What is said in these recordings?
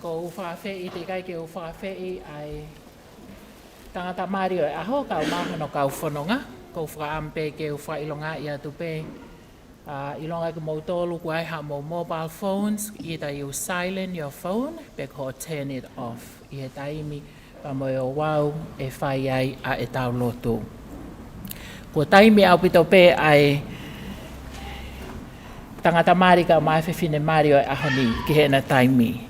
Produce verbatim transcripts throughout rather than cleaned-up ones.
ʻOku ou fakaafeʻi, teʻeki ai ke u fakaafeʻi ʻa e tangata mali ʻo e ʻaho, kae ʻumaʻā hono kau fononga. ʻOku ou fakaʻamu pē ke u fakaʻilongaʻi atu pē, ʻa, ʻilonga kimoutolu ʻoku ʻi ai haʻamou mobile phones, either you silent your phone, pe ko hoʻo turn it off ʻi he taimi pea mo e ouau ʻe fai ai ʻa ʻetau lotu. Kuo taimi ʻaupito pē ʻa e tangata mali kae ʻumaʻā e fefine mali ʻo e ʻaho ni ki heʻena taimi.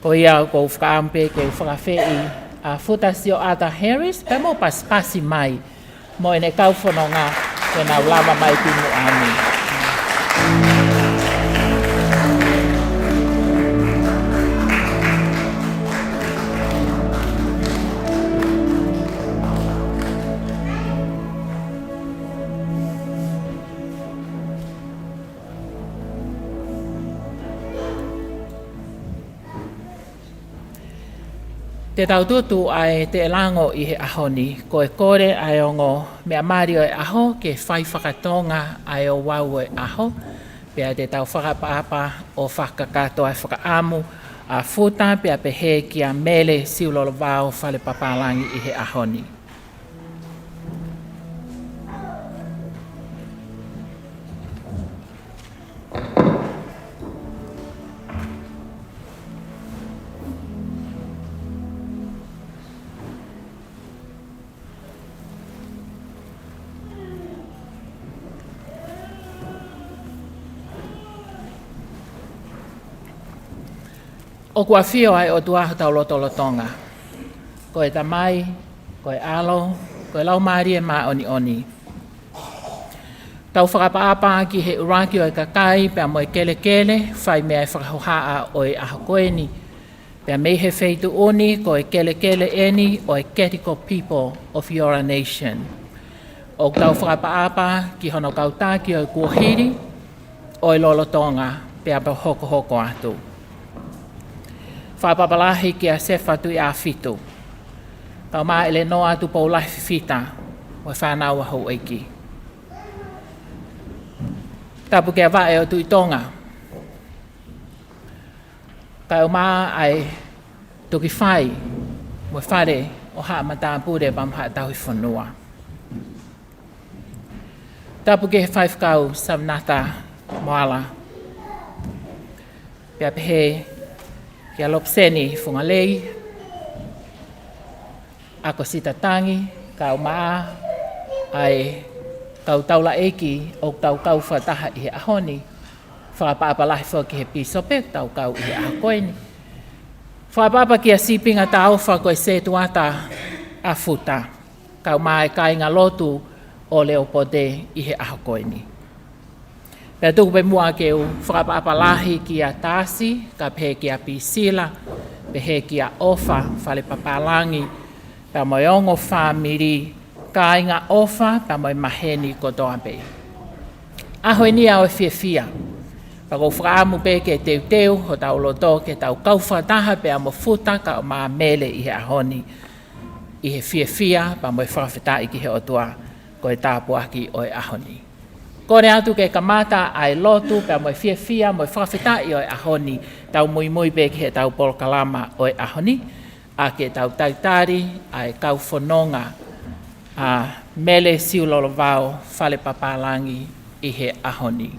Ko ia ʻoku ou fakaʻamu pē ke u fakaafeʻi ʻa Futa Sioʻata Harris, pea mou pasipasi mai mo ʻene kau fononga ke nau lava mai ki muʻa ni. Te tau tutu ʻa e teʻelango ʻi he ʻaho ni, ko e kole ʻa e ongo meʻa mali ʻo e ʻaho ke fai fakatonga ʻa e ouau ʻo e ʻaho, pea te tau fakaʻapaʻapa ʻo fakakakato ʻa e fakaʻamu ʻa Futa pea pehē kia Mele Siulolovao Fale Papālangi ʻi he ʻaho ni. ʻOku ʻafio ʻa e ʻOtua ʻi hotau lotolotonga. Ko e Tamai, ko e ʻAlo, ko e Laumālie Māʻoniʻoni. Tau fakaʻapaʻapa ki he ʻuluaki ʻo e kakai pea mo e kelekele, fai mei ai e fakahohaʻa ʻo e ʻaho ko eni. Pea mei he feituʻu ni ko e kelekele eni ʻo e Gadigal people of Eora Nation. ʻOku tau fakaʻapaʻapa ki hono kau taki ʻo e kuohili, ʻo e lolotonga pea pau hokohoko atu. Fakaʻapaʻapa lahi kia Sefa Tuʻiʻāfitu, kae ʻumaʻā ʻElenoa Tupoulahi Fifita, mo e fānau ʻa houʻeiki. Tapu kia Vaʻe ʻo Tuʻi Tonga, kae ʻumaʻā ʻa e tukifai mo e fale ʻo haʻa matāpule pea mo haʻa tauhi fonua. Tapu ki he faifekau Savanata Moala, pea pehē kia Lopeseni Fungalei, ʻa Kosita Tangi, kae ʻumaʻā ʻa e kau taulaʻeiki ʻoku tau kau fakataha ʻi he ʻaho ni. Fakaʻapaʻapa lahi foki ki he pīsope ʻoku tau kau ʻi he ʻaho ko eni. Fakaʻapaʻapa kia Sīpinga Taofa ko e setuata ʻa Futa, kae ʻumaʻā e kāingalotu ʻo Leopote ʻi he ʻaho ko eni. Pea tuku pē muʻa ke u fakaʻapaʻapa lahi kia Tasi, kae pehē kia Pisila, pehē kia ʻOfa Fale Papālangi, pea mo e ongo fāmili, kāinga ʻofa, pea mo e maheni kotoa pē. ʻAho eni ʻaho ʻo e fiefia. Pea ʻoku ou fakaʻamu pē ke teuteu hotau loto ke tau kau fakataha pea mo Futa kae ʻumaʻā Mele ʻi he ʻaho ni, ʻi he fiefia pea mo e fakafetaʻi ki he ʻOtua ko e tāpuaki ʻo e ʻaho ni. Kole atu ke kamata ʻa e lotu pea mo e fiefia mo e fakafetaʻi ʻo e ʻaho ni, tau muimui pē ki heʻetau polokalama ʻo e ʻaho ni, ʻa ke tau talitali ʻa e kau fononga ʻa Mele Siulolovao Fale Papālangi ʻi he ʻaho ni.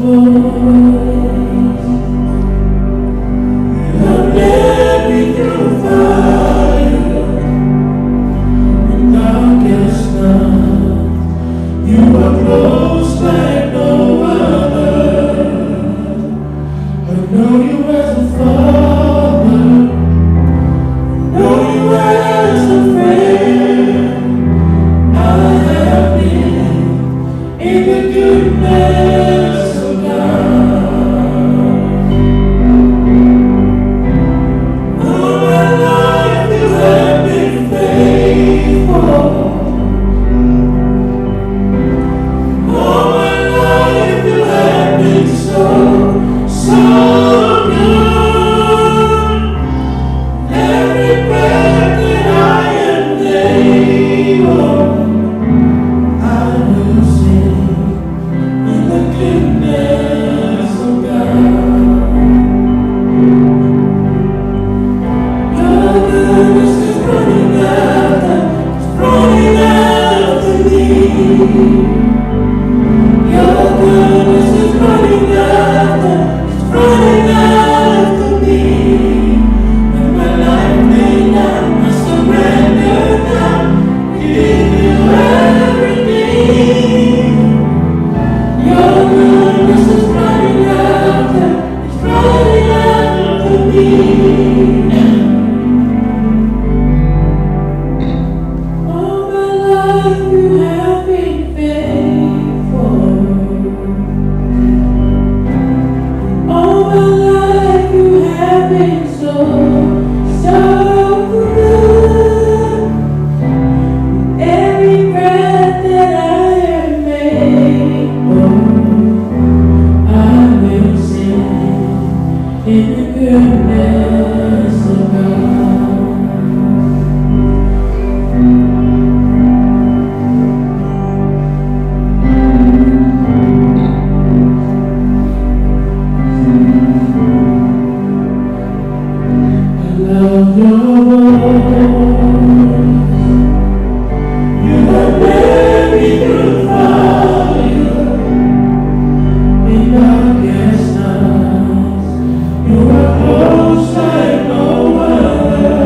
You have led me through the fire and darkest night. You are close like no other. I know you as a father. I know you as a friend. I have been in the goodness of God. All my life you have been faithful. All my life you have been so, so good. Every breath that I am able, I will sing in the goodness of God. Your goodness is running after, is running after me. Your goodness is running after, is running after me. With my life laid down, I surrender now. Give you everything. Your goodness is running after, is running after me. All my life you have been faithful. All my life you have been so, so good. Every breath that I am able, I will sing in the goodness of God. I love your voice. You have led me through the fire and darkest nights. You are close like no other.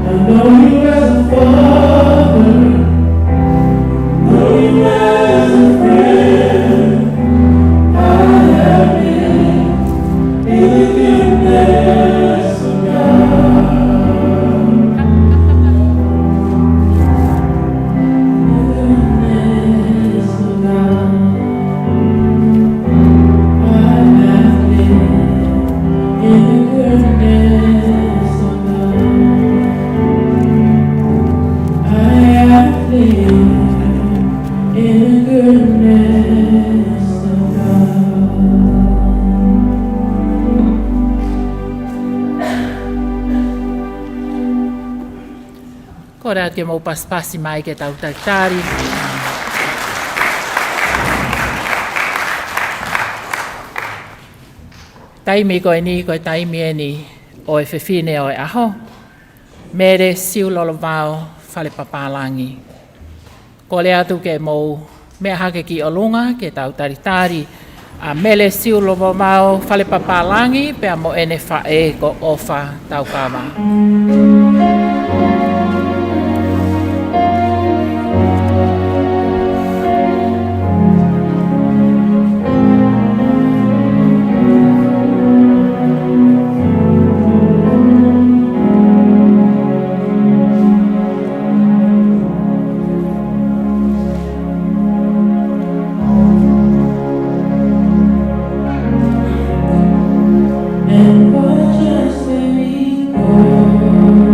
I know you as a father. Know you as a friend. I have been in the goodness of God. In the goodness of God. I have lived in the goodness of God. I have lived in the goodness of God. Kole atu ke mou pasipasi mai ke tau talitali. Taimi ko eni, ko e taimi eni ʻo e fefine ʻo e ʻaho, Mele Siulolovao Falepapālangi. Kole atu ke mou meʻa hake ki ʻolunga ke tau talitali ʻa Mele Siulolovao Falepapālangi pea mo ʻene faʻē ko ʻOfa Taukava. And for just a miracle,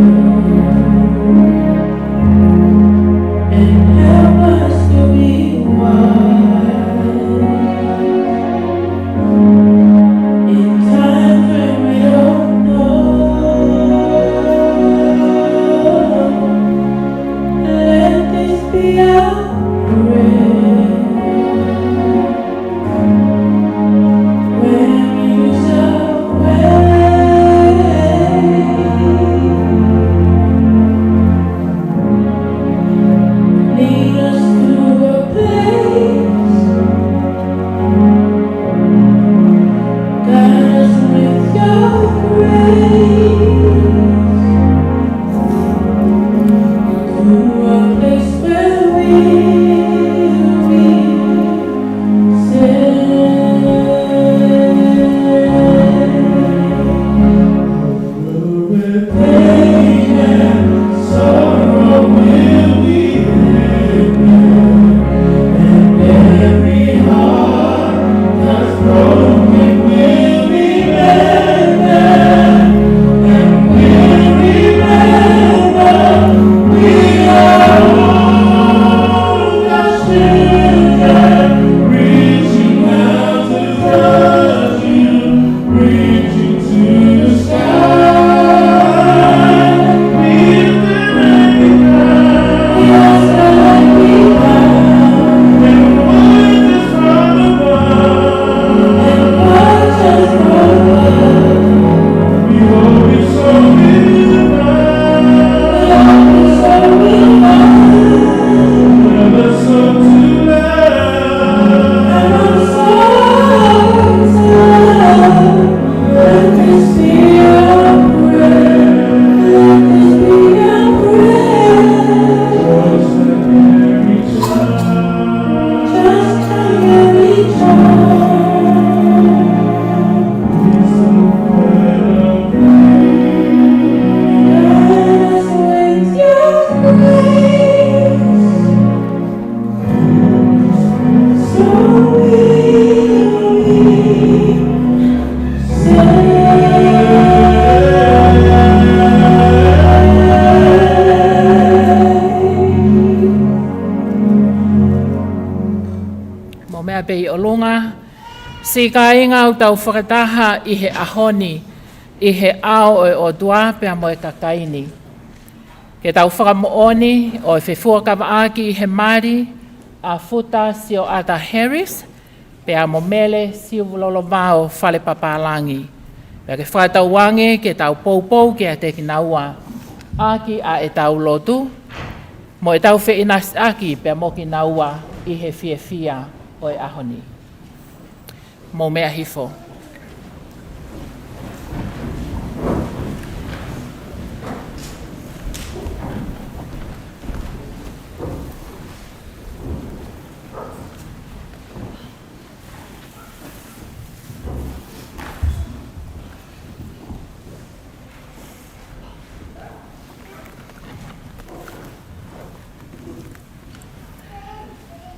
Pea ʻi ʻolunga, siʻi kāinga, ʻoku tau fakataha ʻi he ʻaho ni ʻi he ʻao ʻo e ʻOtua pea mo e kakai ni, ke tau fakamoʻoni ʻo e fefuakavaʻaki ʻi he mali ʻa Futa Sioata Harris pea mo Mele Siulolovao Falepapālangi, pea ke fakatauange ke tau poupou kiate kinaua ʻaki ʻa ʻetau lotu mo ʻetau feʻinasiʻaki pea mo kinaua ʻi he fiefia ʻo e ʻaho ni. Mou meʻa hifo.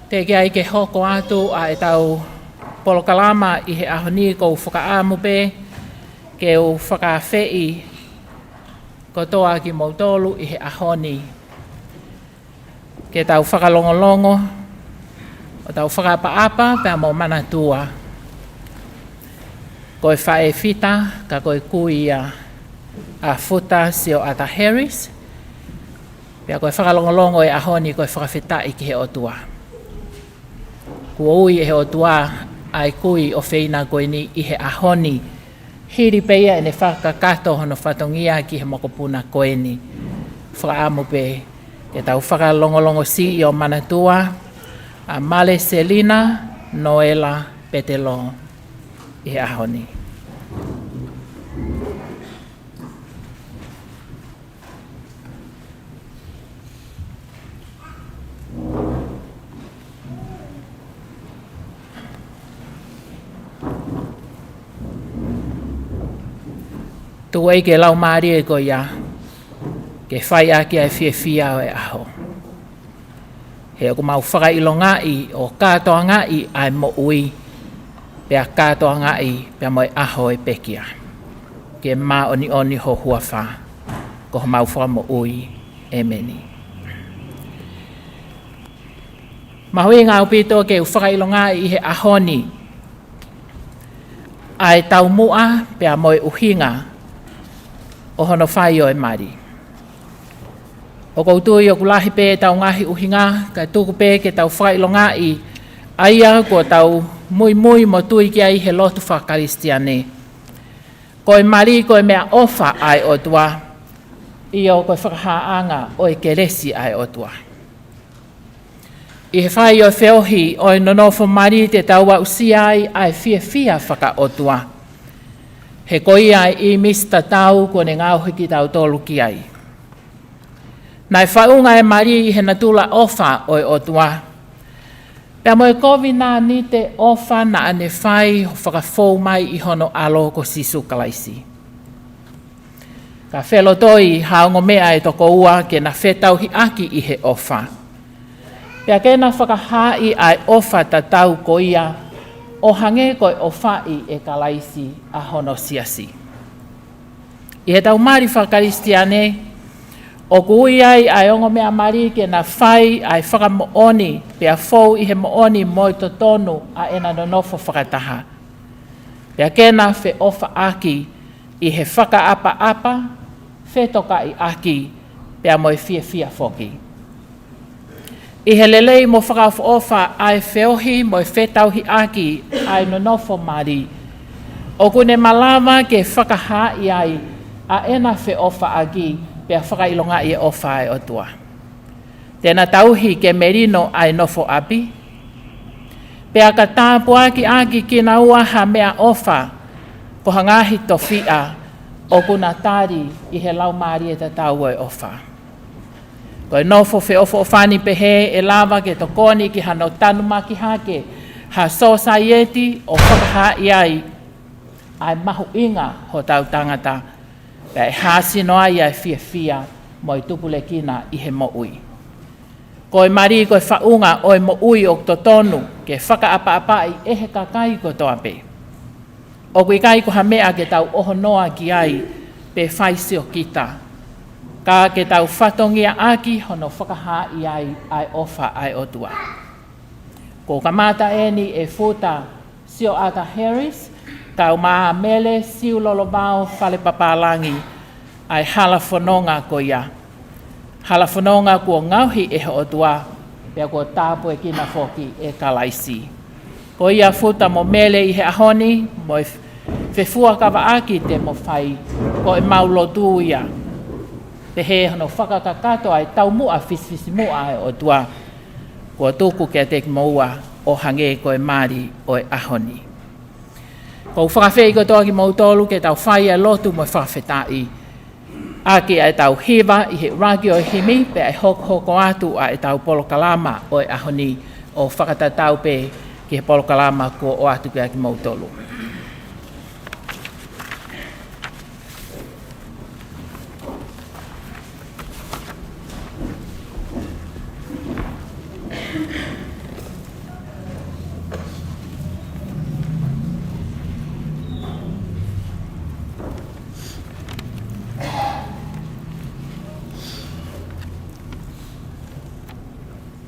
Teʻeki ai ke hoko atu ʻa ʻetau polokalama ʻi he ʻaho ni, ʻoku ou fakaʻamu pē ke u fakaafeʻi kotoa kimoutolu ʻi he ʻaho ni ke tau fakalongolongo, ʻo tau fakaʻapaʻapa pea mo manatua ko e faʻē fita, ka ko e kui ia ʻa Futa Sioata Harris. Pea ko e fakalongolongo ʻo e ʻaho ni ko e fakafetaʻi ki he ʻOtua. Kuo ui ʻe he ʻOtua ʻa e kui ʻofeina ko eni ʻi he ʻaho ni, hili pē ia ʻene fakakakato hono fatongia ki he mokopuna ko eni. Fakaʻamu pē ke tau fakalongolongo siʻi ʻo manatua ʻa Male Selina Noela Petelo ʻi he ʻaho ni. Tuku ʻe he Laumālie ko ia ke fai ʻaki ʻa e fiefia ʻo e ʻaho. He ʻoku mau fakaʻilongaʻi ʻo kātoangaʻi ʻa e moʻui, pea kātoangaʻi pea mo e ʻaho ʻo e pekia, ke māʻoniʻoni ho huafa, ko homau Fakamoʻui. ʻEmeni. Mahuʻinga ʻaupito ke u fakaʻilongaʻi ʻi he ʻaho ni ʻa e taumuʻa pea mo e ʻuhinga ʻo hono fai ʻo e mali. ʻOku ou tui ʻoku lahi pē ʻetau ngaahi ʻuhinga, ka tuku pē ke tau fakaʻilongaʻi ʻa ia kuo tau muimui mo tui ki ai he lotu fakakalisitiane. Ko e mali ko e meʻaʻofa ʻa e ʻOtua, ʻio ko e fakahāʻanga ʻo e kelesi ʻa e ʻOtua. ʻI he fai ʻo e feohi ʻo e nonofo mali te tau aʻusia ai ʻa e fiefia fakaʻotua. He ko ia ʻa e ʻīmisi tatau kuo ne ngaohi kitautolu ki ai. Naʻe faʻunga ʻa e mali ʻi he natula ʻofa ʻo e ʻOtua, pea mo e kovinānite ʻofa naʻa ne fai ʻo fakafou mai ʻi hono ʻAlo ko Sīsū Kalaisi. Ka felotoi ha ongo meʻa ʻe toko ua ke na fetauhiʻaki ʻi he ʻofa, pea ke na fakahaaʻi ʻa e ʻofa tatau ko ia, ʻo hangē ko e ʻofaʻi ʻe Kalaisi ʻa hono siasi. ʻI heʻetau mali fakakalisitiane, ʻoku ui ai ʻa e ongo meʻa mali ke na fai ʻa e fakamoʻoni, pea fou ʻi he moʻoni mo e totonu ʻa ʻena nonofo fakataha, pea ke na feʻofaʻaki ʻi he fakaʻapaʻapa, fetokaʻiʻaki, pea mo e fiefia foki. ʻI he lelei mo fakaʻofoʻofa ʻa e feohi mo e fetauhiʻaki ʻa e nonofo mali, ʻoku ne malava ke fakahaaʻi ai ʻa ʻena feʻofaʻaki, pea fakaʻilongaʻi e ʻofa ʻa e ʻOtua. Te na tauhi ke melino ʻa e nofo ʻapi, pea ka tāpuakiʻaki kinaua ha meʻaʻofa, ko ha ngaahi tofiʻa ʻoku na tali ʻi he laumālie tatau ʻo e ʻofa. Ko e nofo feʻofoʻofani pehē ʻe lava ke tokoni ki hano tanumaki hake ha sōsaieti ʻo fakahaaʻi ai ʻa e mahuʻinga hotau tangata, pea ʻe hāsino ai ʻa e fiefia mo e tupulekina ʻi he moʻui. Ko e mali ko e faʻunga ʻo e moʻui ʻoku totonu ke fakaʻapaʻapaʻi ʻe he kakai kotoa pē. ʻOku ʻikai ko ha meʻa ke tau ʻohonoa ki ai pe fai siokita, ka ke tau fatongiaʻaki hono fakahaaʻi ai ʻa e ʻofa ʻa e ʻOtua. Kuo kamata eni ʻe Futa Sioʻata Harris, kau mo Mele Siulolo Vao Fale Papālangi, ʻa e hala fononga ko ia. Hala fononga kuo ngaohi ʻe he ʻOtua, pea kuo tāpuekina foki ʻe Kalaisi. Ko ia Futa mo Mele ʻi he ʻaho ni, mo e fefuakavaʻaki te mo fai, ko ʻemau lotu ia. Pehē hono fakakakato ʻa e taumuʻa fisifisimuʻa ʻa e ʻOtua. Kuo tuku kiate kimoua ʻo hangē ko e mali ʻo e ʻaho ni. ʻOku ou fakaafeʻi kotoa kimoutolu ke tau fai ʻa e lotu mo e fakafetaʻi. ʻAki ʻa ʻetau hiva ʻi he ʻuluaki ʻo e himi, pea ʻe hokohoko atu ʻa ʻetau polokalama ʻo e ʻaho ni ʻo fakatatau pē ki he polokalama kuo ʻoatu kiate kimoutolu.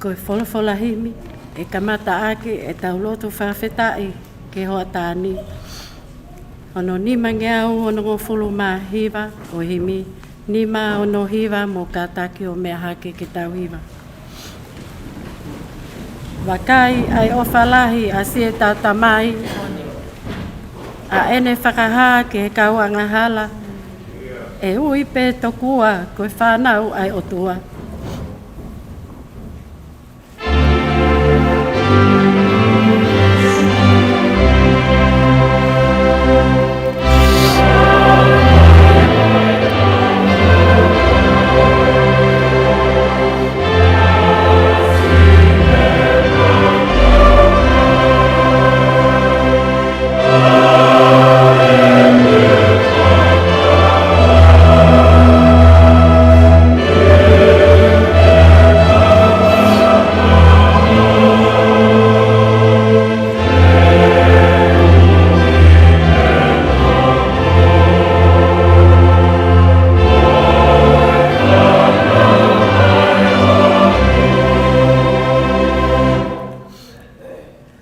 Ko e folofola himi, ʻe kamata ʻaki ʻetau lotu fakafetaʻi ki he hoʻatā ni. Hono nimangeau onongofulu mā hiva ʻo e himi, nima ono hiva mo kātaki ʻo meʻa hake ke tau hiva. Vakai ʻa e ʻofa lahi ʻa siʻetau Tamai, ʻa ʻene fakahā ki he kau angahala, ʻe ui pē tokua ko e fānau ʻa e ʻOtua.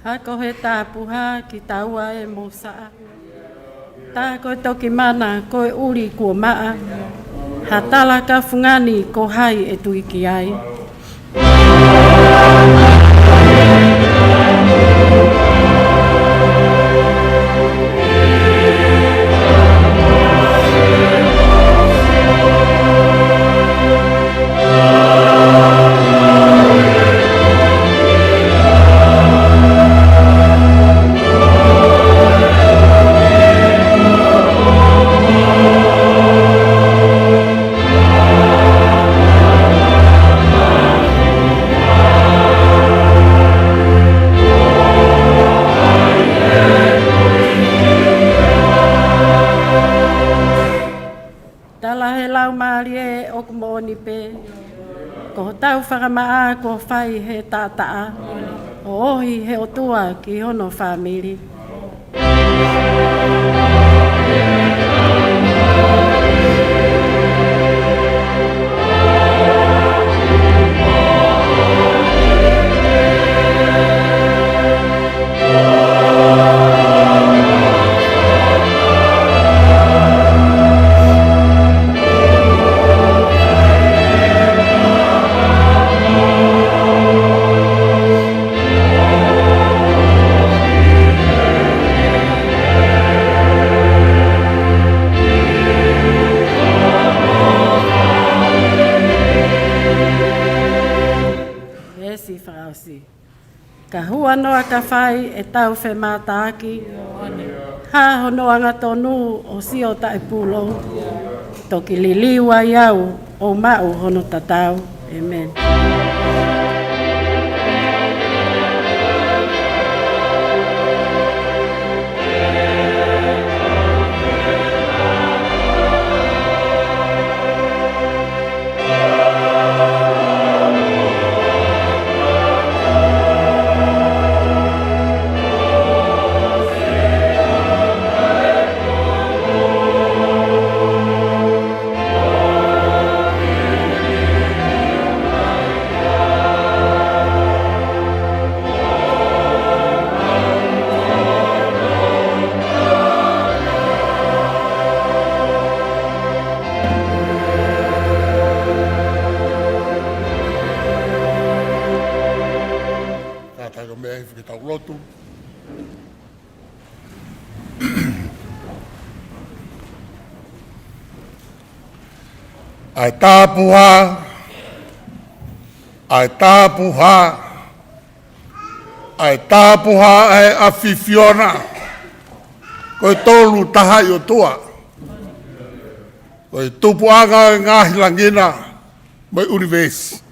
Hako he tāpuhā kitaua ʻe Mōsaʻa. Tā ko e toki mana ko e ʻuli kuo maʻa. Ha tala ka fungani ko hai ʻe tui ki ai. Tala he Laumālie ʻoku moʻoni pē. Ko hotau fakamaʻa kuo fai he taʻataʻa, ʻo ʻohi he ʻOtua ki hono fāmili. Veesi fakaʻosi. Ka huanoa ka fai ʻetau femātaaki, hā hono angatonu ʻo sio taʻepūlou, toki liliu ai au ʻo maʻu hono tatau. ʻĒmeni. ʻE, ke tau lotu. ʻA e tapuhā, ʻa e tapuhā, ʻa e tapuhā ʻa e ʻAfiona, ko e Tolu Tahaʻi ʻOtua, ko e tupuʻanga ʻo e ngaahi langi na mo e ʻunivēsi.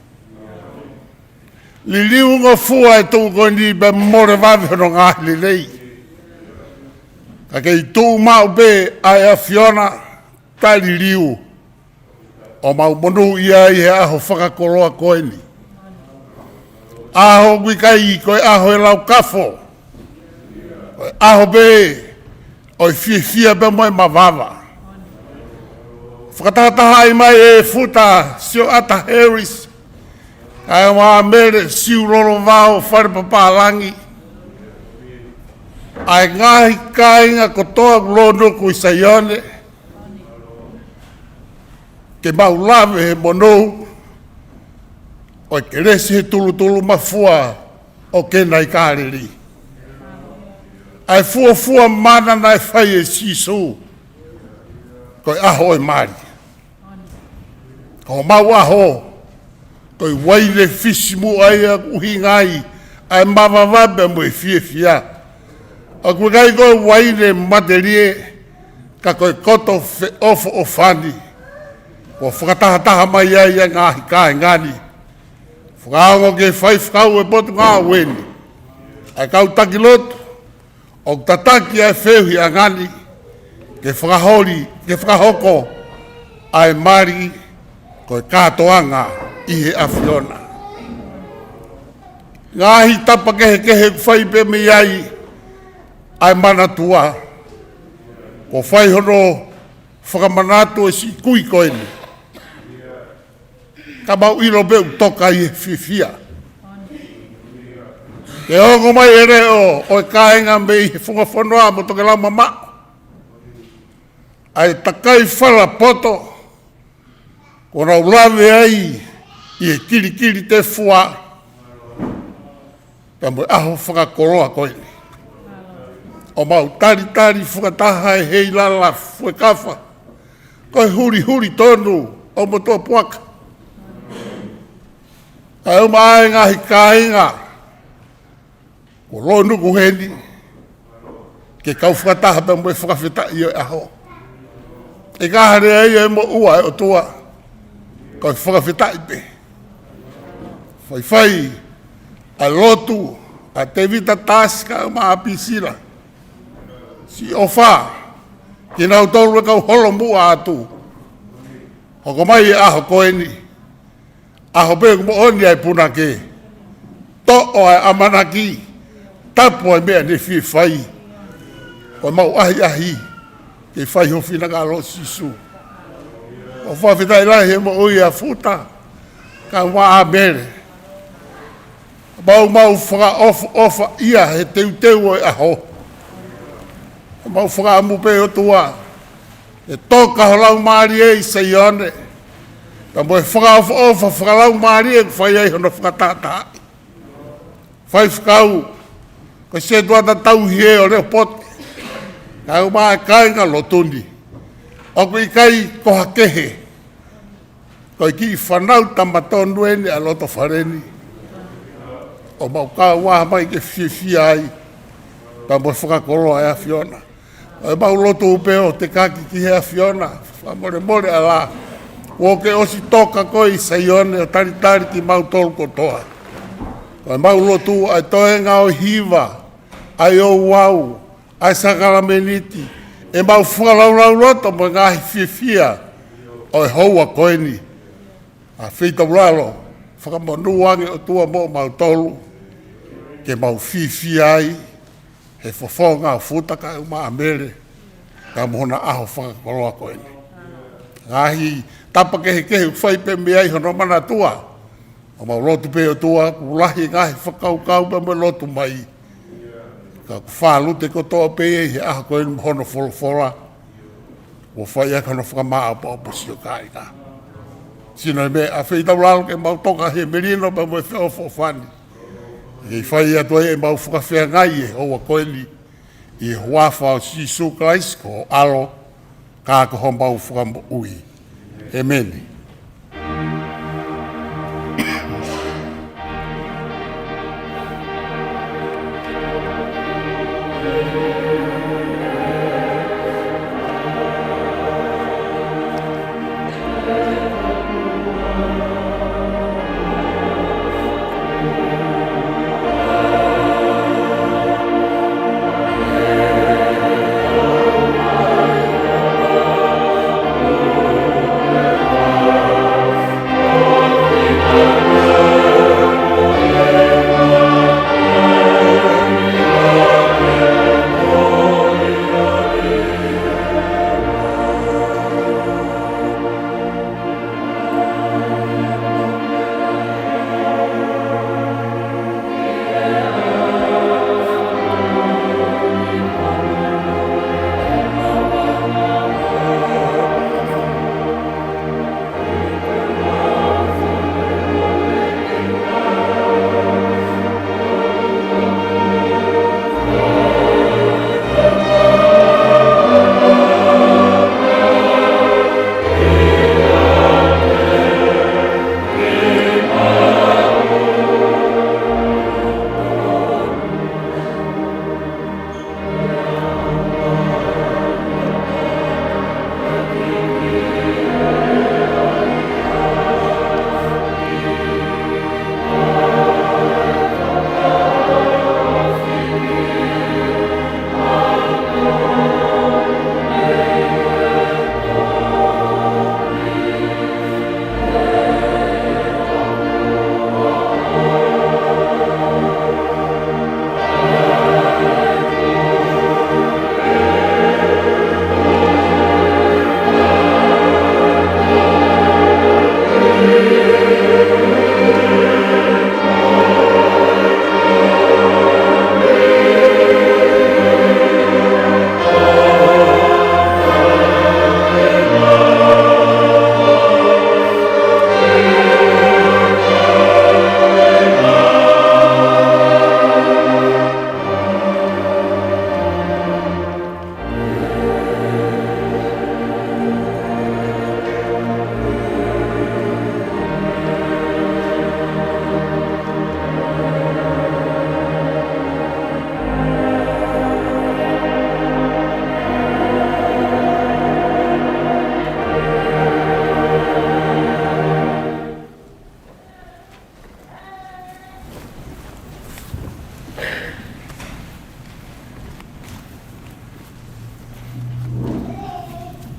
Liliu ngofua e tuʻu ko eni pea mole vave hono ngaahi lelei. Ka kei tuʻu maʻu pē ʻa e ʻAfiona, taʻeliliu, ʻo mau monūʻia ai he ʻaho fakakoloa ko eni. ʻAho ʻoku ʻikai ko e ʻaho ʻo e laukafo, ko e ʻaho pē ʻo e fiefia pea mo e mavava. Fakatahatahaʻi mai ʻe Futa Sioata Harris, kae ʻumaʻā Mele Siulolovao Falepapālangi, ʻa e ngaahi kāinga kotoa ʻoku lōnuku ʻi Saione, ke mau lave he monū ʻo e kelesi he tulutulumafua ʻo Kena ʻi Kāleli. ʻA e fuofua mana naʻe fai ʻe Sīsū, ko e ʻaho ʻo e mali. Ko homau ʻaho, ko e uaine fisimuʻa ia ʻoku ʻuhinga ai ʻa e mavava pea mo e fiefia. ʻOku ʻikai ko e uaine matelie, ka ko e koto feʻofoʻofani. Kuo fakatahataha mai ai ʻa e ngaahi kāinga ni. Fakaongo ki he faifekau ʻo e Potungāue ni, ʻa e kau taki lotu ʻoku tataki ʻa e feohiʻanga ni, ke fakaholi, ke fakahoko ʻa e mali ko e kātoanga ʻi he ʻAfiona. Ngaahi tapa kehekehe ʻoku fai pē mei ai ʻa e Manatua, kuo fai hono fakamanatu ʻe siʻi kui ko eni. Ka mau ʻilo pē ʻoku toka ʻi he fiefia. Ke ongo mai e leʻo ʻo e kāinga mei he funga fonua mo tokelau mamaʻo, ʻa e takai falapoto, kuo nau lave ai ʻi he kilikili tefua pea mo e ʻaho fakakoloa ko eni. ʻO mau talitali fakataha ʻi he ʻilala fuekafa, ko e hulihuli tonu ʻo e motuʻa puaka. Kae ʻumaʻā e ngaahi kāinga kuo lōnuku heni, ke kau fakataha pea mo e fakafetaʻi ʻo e ʻaho. ʻIkai ha lea ia ʻe moʻua ʻe ʻOtua, ka ko e fakafetaʻi pē. Faifai ʻa e lotu ʻa Tevita Tasi kae ʻumaʻā Pisila, siʻi ʻOfa, kinautolu e kau holomuʻa atu. Hoko mai e ʻaho ko eni, ʻaho pē ʻoku moʻoni ai e punake, toʻo ʻa e ʻamanaki, tapu ʻa e meʻa ne fie fai. Ko e mau ʻahiʻahi ke fai ho finangalo Sīsū. ʻOku fakafetaʻi lahi he moʻui ʻa Futa kae ʻumaʻā Mele. Mau mau fakaʻofoʻofa ia he teuteu ʻo e ʻaho. Mau fakaʻamu pē ʻOtua, ʻe toka ho Laumālie ʻi Saione, pea mo e fakaʻofoʻofa fakalaumālie ʻoku fai ai hono fakatahatahaʻi. Faifekau, ko e setuata tauhi ʻo Leʻopote, kae ʻumaʻā e kāinga lotu ni. ʻOku ʻikai ko ha kehe, ko e kiʻi fānau tama tonu eni ʻa e loto fale ni. ʻO mau kau ʻaho mai ke fiefia ai pea mo e fakakoloa ʻa e ʻAfiona. ʻOku mau lotu pē ʻo tekaki ki he ʻAfiona, fakamolemole ʻa e lā. Kuo ke ʻosi toka koe ʻi Saione ʻo talitali kimautolu kotoa. ʻOku mau lotu ʻa e toenga ʻo e hiva, ʻa e ouau, ʻa e sākalamēniti, ʻe mau fakalaulauloto mo e ngaahi fiefia ʻo e houa ko eni. ʻAfio ʻi taulalo, fakamonū ange ʻOtua moʻo mautolu, ke mau fiefia ai he fofonga ʻo Futa kae ʻumaʻā Mele, kae mo hona ʻaho fakakoloa ko eni. Ngaahi tapa kehekehe ʻoku fai pē mei ai hono manatua. ʻOku mau lotu pē ʻOtua, kuo lahi e ngaahi fakakaukau pea mo e lotu mai, ka kuo fālute kotoa pē ia ʻi he ʻaho ko eni mo hono folofola. Kuo fai ʻaki hono fakamāʻopoʻopo siʻo kāinga. Sino e meʻa, ʻafio ʻi taulalo ke mau toka he melino pea mo e feʻofoʻofani. Ke fai atu ai ʻemau fakafeangai ʻi he houa ko eni, ʻi he huafa ʻo Sīsū Kalaisi ko ho ʻAlo, ka ko homau Fakamoʻui. ʻEmeni.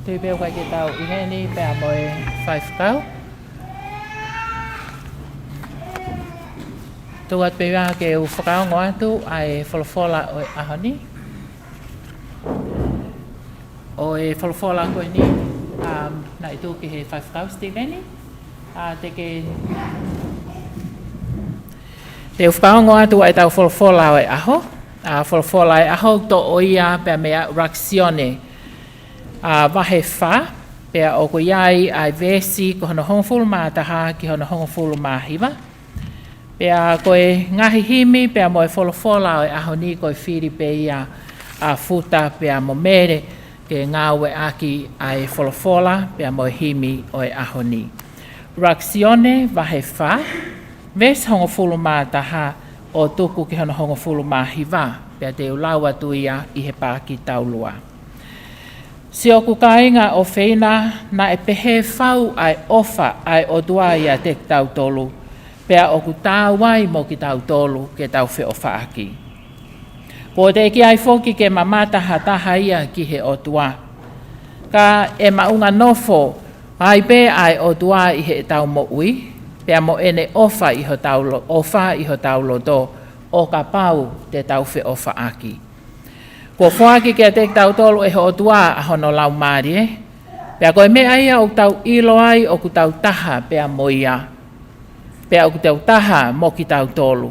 Tui pē ʻoku ʻikai ke tau ʻi heni pea mo e faifekau. Tuku atu pē ia ke u fakaongo atu ʻa e folofola ʻo e ʻaho ni. ʻO e folofola ko eni, um, naʻe tuku ki he faifekau Sitīveni, ʻa, te ke, te u fakaongo atu ʻa ʻetau folofola ʻo e ʻaho, ʻa, folofola ʻo e ʻaho toʻo ia pea mei he ʻuluaki Sione, ʻa, vahe fā, pea ʻoku ʻi ai ʻa e veesi ko hono hongofulu mā taha ki hono hongofulu mā hiva. Pea ko e ngaahi himi pea mo e folofola ʻo e ʻaho ni ko e fili pē ia ʻa Futa pea mo Mele ke ngāueʻaki ʻa e folofola pea mo e himi ʻo e ʻaho ni. ʻUluaki Sione vahe fā, veesi hongofulu mā taha ʻo tuku ki hono hongofulu mā hiva, pea te u lau atu ia ʻi he paaki taulua. Siʻoku kāinga ʻofeina, naʻe pehē fau ʻa e ʻofa ʻa e ʻOtua ʻiate kitautolu, pea ʻoku taau ai mo kitautolu ke tau feʻofaʻaki. Kuo teʻeki ai foki ke mamata ha taha ia ki he ʻOtua. Ka ʻe maʻunga nofo ai pē ʻa e ʻOtua ʻi heʻetau moʻui, pea mo ʻene ʻofa ʻi hotau lo-, ʻofa ʻi hotau loto, ʻo kapau te tau feʻofaʻaki. Kuo foaki kiate kitautolu ʻe he ʻOtua ʻa hono Laumālie, pea ko e meʻa ia ʻoku tau ʻilo ai ʻoku tau taha pea mo ia, pea ʻoku tau taha mo kitautolu.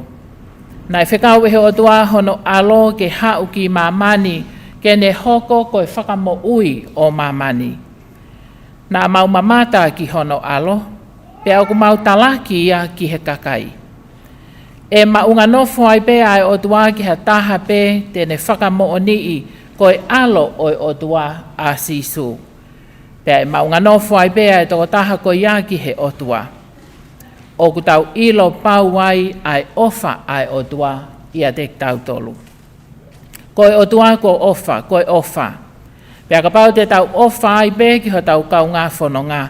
Naʻe fekau ʻe he ʻOtua hono ʻAlo ke haʻu ki māmani, ke ne hoko ko e fakamoʻui ʻo māmani. Naʻa mau mamata ki hono ʻAlo, pea ʻoku mau talaki ia ki he kakai. ʻE maʻunga nofo ai pē ʻa e ʻOtua ki ha taha pē te ne fakamoʻoniʻi ko e ʻAlo ʻo e ʻOtua ʻa Sīsū. Pea ʻe maʻunga nofo ai pē ʻa e tokotaha ko ia ki he ʻOtua. ʻOku tau ʻilo pau ai ʻa e ʻofa ʻa e ʻOtua ʻiate kitautolu. Ko e ʻOtua ko e ʻofa, ko e ʻofa. Pea kapau te tau ʻofa ai pē ki hotau kaungā fononga,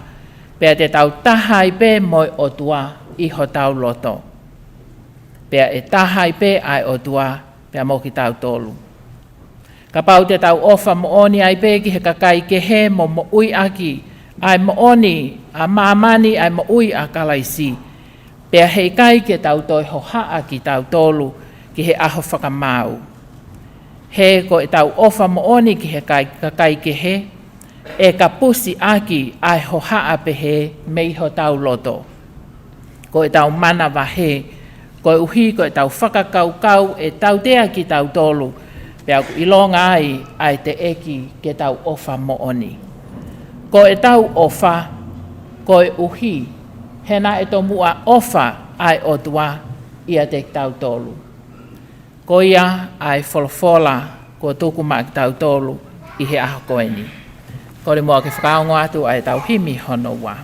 pea te tau taha ai pē mo e ʻOtua ʻi hotau loto. Pea ʻe taha ai pē ʻa e ʻOtua pea mo kitautolu. Kapau te tau ʻofa moʻoni ai pē ki he kakai kehe mo moʻui ʻaki ʻa e moʻoni ʻa māmani, ʻa e moʻui ʻa Kalaisi, pea heʻikai ke tau toe hohaʻa kitautolu ki he ʻaho fakamaau. He ko ʻetau ʻofa moʻoni ki he kai-, kakai kehe, ʻe kapusi ʻaki ʻa e hohaʻa pehē mei hotau loto. Ko ʻetau manavahē, koeʻuhi ko ʻetau fakakaukau ʻe tautea kitautolu, pea ʻoku ʻilonga ai ʻa e teʻeki ke tau ʻofa moʻoni. Ko ʻetau ʻofa, koeʻuhi he naʻe tomuʻa ʻofa ʻa e ʻOtua ʻiate kitautolu. Ko ia ʻa e folofola kuo tuku maʻa kitautolu ʻi he ʻaho ko eni. Kole muʻa ke fakaongo atu ʻa ʻetau himi hono ua.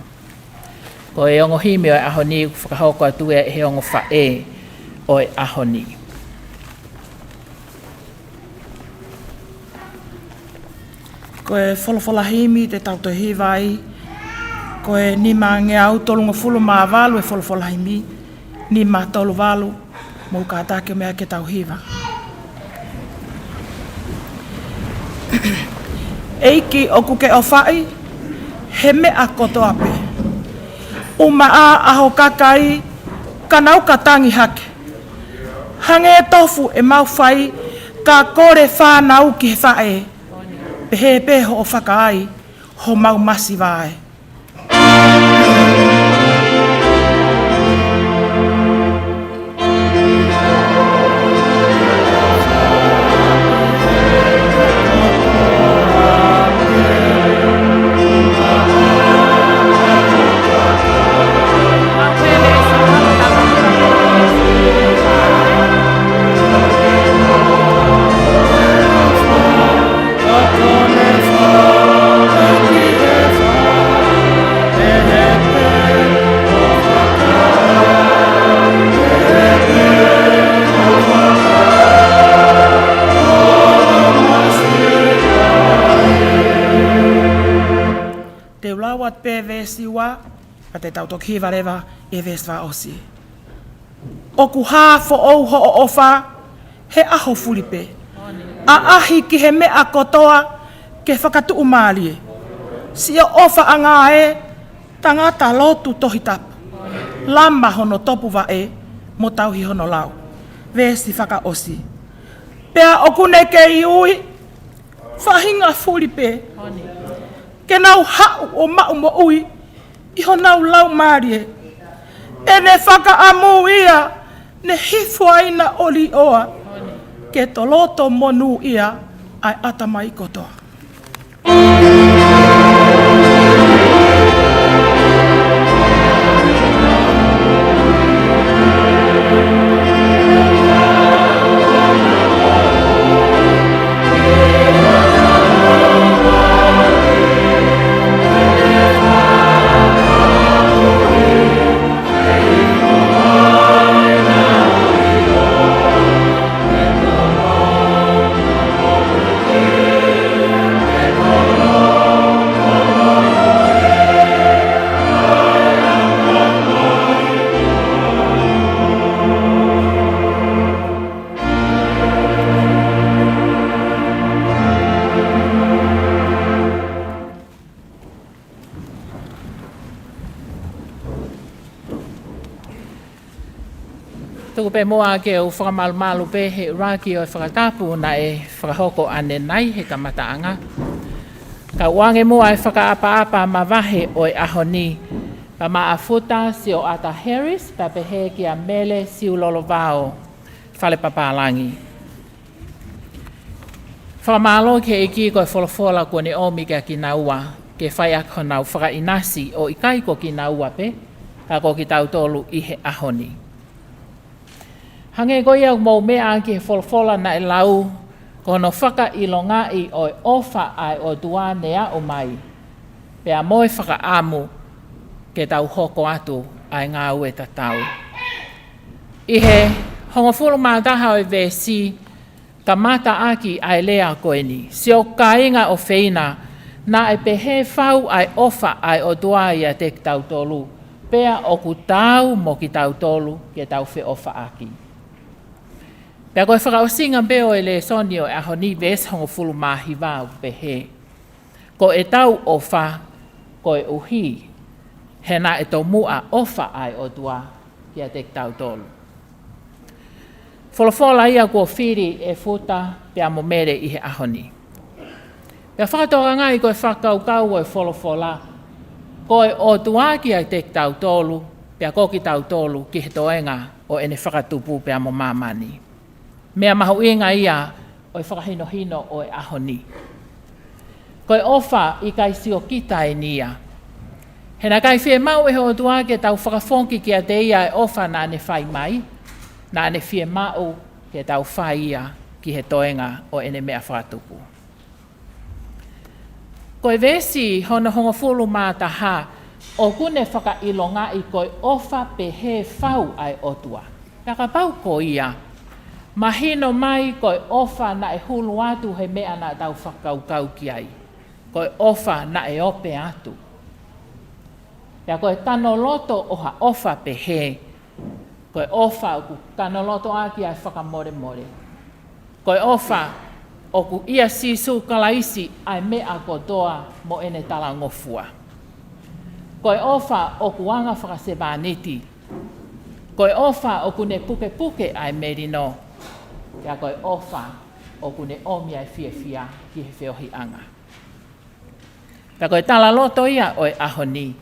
Ko e ongo himi ʻo e ʻaho ni ʻoku fakahoko atu ia ʻe he ongo faʻē ʻo e ʻaho ni. Ko e folofola himi te tau toe hiva ai, ko e nima ngeau tolungofulu mā valu e folofola himi, nima tolu valu, mou kātaki ʻo meʻa ke tau hiva. ʻEiki ʻoku ke ʻofaʻi he meʻa kotoa pē. ʻUmaʻā ʻa ho kakai ka nau ka tangi hake. Hangē tofu ʻemau fai ka kole fānau ki he faʻē. Pehē pē hoʻo fakaai homau masiva ē. Te u lau atu pē veesi ua, pea te tau toki hiva leva e veesi fakaʻosi. ʻOku hā foʻou hoʻo ʻofa he ʻaho fuli pē. ʻAʻahi ki he meʻa kotoa ke fakatuʻumālie. Siʻo ʻofaʻanga ē, tangata lotu Tohi Tapu. Lama hono topuvaʻe mo tauhi hono lau. Veesi fakaʻosi. Pea ʻoku ne kei ui faʻahinga fuli pē ke nau haʻu ʻo maʻu moʻui ʻi honau laumālie. ʻEne fakaʻamu ia ne hifo ai naʻa ʻo liʻoa ke toloto monūʻia ʻa e ʻatamai kotoa. Tuku pē muʻa ke u fakamalumalu pē he ʻuluaki ʻo e fakatapu naʻe fakahoko ʻanenai he kamataʻanga. Ka ʻoange muʻa e fakaʻapaʻapa mavahe ʻo e ʻaho ni, pea maʻa Futa Sioʻata Harris, pea pehē kia Mele Siulolovao, fale papālangi. Fakamālō ki he ʻEiki ko e folofola kuo ne ʻomi kia kinaua, ke fai ʻaki honau fakaʻinasi ʻo ʻikai ko kinaua pē, ka ko kitautolu ʻi he ʻaho ni. Hangē ko ia ʻoku mou meʻa ʻaki he folofola naʻe lau, ko hono fakaʻilongaʻi ʻo e ʻofa ʻa e ʻOtua ne aʻu mai, pea mo e fakaʻamu ke tau hoko atu ʻa e ngāue tatau. ʻI he hongofulu mā taha ʻo e veesi, kamata ʻaki ʻa e lea ko eni: Siʻoku kāinga ʻofeina, naʻe pehē fau ʻa e ʻofa ʻa e ʻOtua ʻiate kitautolu, pea ʻoku taau mo kitautolu ke tau feʻofaʻaki. Pea ko e fakaʻosinga pē ʻo e lēsoni ʻo e ʻaho ni, veesi hongofulu mā hiva ʻoku pehē: Ko ʻetau ʻofa, koeʻuhi he naʻe tomuʻa ʻofa ʻa e ʻOtua kiate kitautolu. Folofola ia kuo fili ʻe Futa pea mo Mele ʻi he ʻaho ni. Pea fakatokangaʻi ko e fakakaukau ʻo e folofola, ko e ʻOtua kiate kitautolu, pea ko kitautolu ki he toenga ʻo ʻene fakatupu pea mo māmani. Meʻa mahuʻinga ia ʻo e fakahinohino ʻo e ʻaho ni. Ko e ʻofa ʻikai siokita eni ia. He naʻe ʻikai fiemaʻu ʻe he ʻOtua ke tau fakafoki kiate ia e ʻofa naʻa ne fai mai, naʻa ne fiemaʻu ke tau fai ia ki he toenga ʻo ʻene meʻa fakatupu. Ko e veesi hono hongofulu mā taha, ʻoku ne fakaʻilongaʻi ko e ʻofa pehē fau ʻa e ʻOtua. Pea kapau ko ia, mahino mai ko e ʻofa naʻe hulu atu he meʻa naʻa tau fakakaukau ki ai. Ko e ʻofa naʻe ope atu. Pea ko e kanoloto ʻo ha ʻofa pehē, ko e ʻofa ʻoku kanoloto ʻaki ʻa e fakamolemole. Ko e ʻofa ʻoku ʻia Sīsū Kalaisi ʻa e meʻa kotoa mo ʻene talangofua. Ko e ʻofa ʻoku anga fakasevāniti. Ko e ʻofa ʻoku ne pukepuke ʻa e melino. Pea ko e ʻofa ʻoku ne ʻomi ʻa e fiefia ki he feohiʻanga. Pea ko e talaloto ia ʻo e ʻaho ni,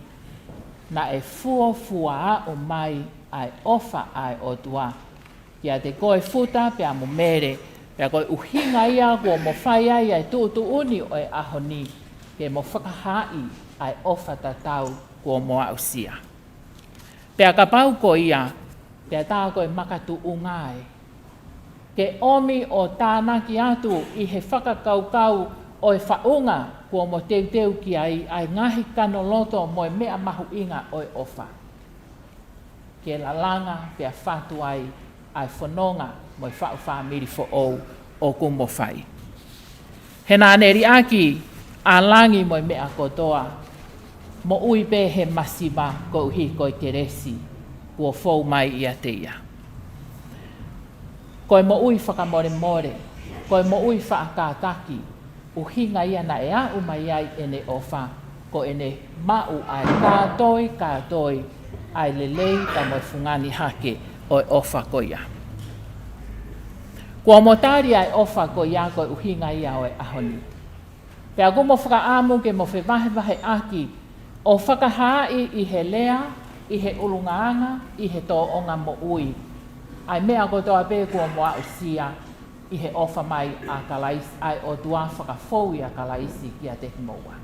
naʻe fuofua aʻu mai ʻa e ʻofa ʻa e ʻOtua kiate koe Futa pea mo Mele, pea ko e ʻuhinga ia kuo mo fai ai ʻa e tuʻutuʻuni ʻo e ʻaho ni, ke mo fakahaaʻi ʻa e ʻofa tatau kuo mo aʻusia. Pea kapau ko ia, pea tā ko e makatuʻunga ē, ke ʻomi ʻo tānaki atu ʻi he fakakaukau ʻo e faʻunga kuo mo teuteu ki ai ʻa e ngaahi kanoloto mo e meʻa mahuʻinga ʻo e ʻofa. Ke lalanga pea fatu ai ʻa e fononga mo e faʻu fāmili foʻou ʻoku mo fai. He naʻa ne liʻaki ʻa langi mo e meʻa kotoa, moʻui pē he masiva koeʻuhi ko e kelesi kuo fou mai ʻiate ia. Ko e moʻui fakamolemole, ko e moʻui faʻa kātaki, ʻuhinga ia naʻe aʻu mai ai ʻene ʻofa, ko ʻene maʻu ʻa e kātoi, kātoi, ʻa e lelei pea mo e fungani hake ʻo e ʻofa ko ia. Kuo mo tali ʻa e ʻofa ko ia ko e ʻuhinga ia ʻo e ʻaho ni. Pea ʻoku mo fakaʻamu ke mo fevahevaheʻaki ʻo fakahaaʻi ʻi he lea, ʻi he ʻulungaanga, ʻi he tōʻonga moʻui, ʻa e meʻa kotoa pē kuo mo aʻusia ʻi he ʻofa mai ʻa Kalaisi, ʻa e ʻOtua fakafou ʻia Kalaisi kiate kimoua.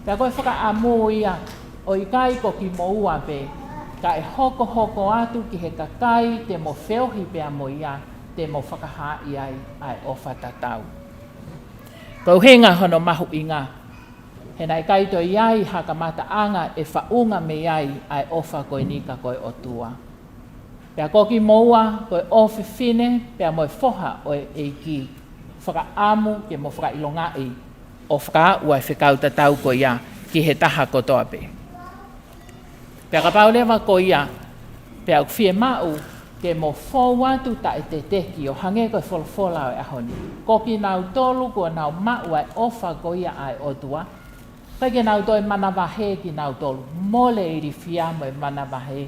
Pea ko e fakaʻamu ia ʻo ʻikai ko kimoua pē, kae hokohoko atu ki he kakai te mo feohi pea mo ia, te mo fakahaaʻi ai ʻa e ʻofa tatau. Ko e ʻuhinga hono mahuʻinga, he naʻe ʻikai toe ʻi ai ha kamataʻanga ʻe faʻunga mei ai ʻa e ʻofa ko eni ka ko e ʻOtua. Pea ko kimoua, ko e ʻofefine, pea mo e foha ʻo e ʻEiki, fakaʻamu ke mo fakaʻilongaʻi ʻo fakaaʻu ʻa e fekau tatau ko ia ki he taha kotoa pē. Pea kapau leva ko ia, pea ʻoku fiemaʻu ke mo fou atu taʻeteteki ʻo hangē ko e folofola ʻo e ʻaho ni. Ko kinautolu kuo nau maʻu ʻa e ʻofa ko ia ʻa e ʻOtua, ʻikai ke nau toe manavahē kinautolu, mole e ilifia mo e manavahē,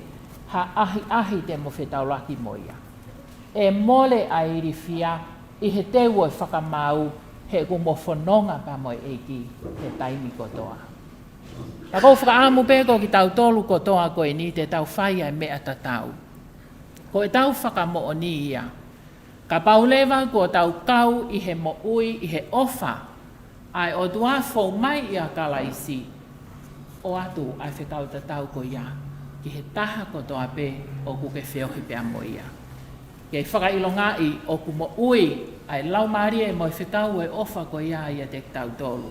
ha ʻahiʻahi te mo fetaulaki mo ia. ʻE mole ʻa e ilifia ʻi he teu ʻo e fakamaau, he ʻoku mo fononga pea mo e ʻEiki he taimi kotoa. Ka ʻoku ou fakaʻamu pē ko kitautolu kotoa ko eni te tau fai ʻa e meʻa tatau. Ko ʻetau fakamoʻoni ia. Kapau leva kuo tau kau ʻi he moʻui ʻi he ʻofa ʻa e ʻOtua fou mai ʻia Kalaisi, ʻoatu ʻa e fekau tatau ko ia ki he taha kotoa pē ʻoku ke feohi pea mo ia. ke fakaʻilongaʻi ʻoku moʻui ʻa e laumālie mo e fekau ʻo e ʻofa ko ia ʻiate kitautolu.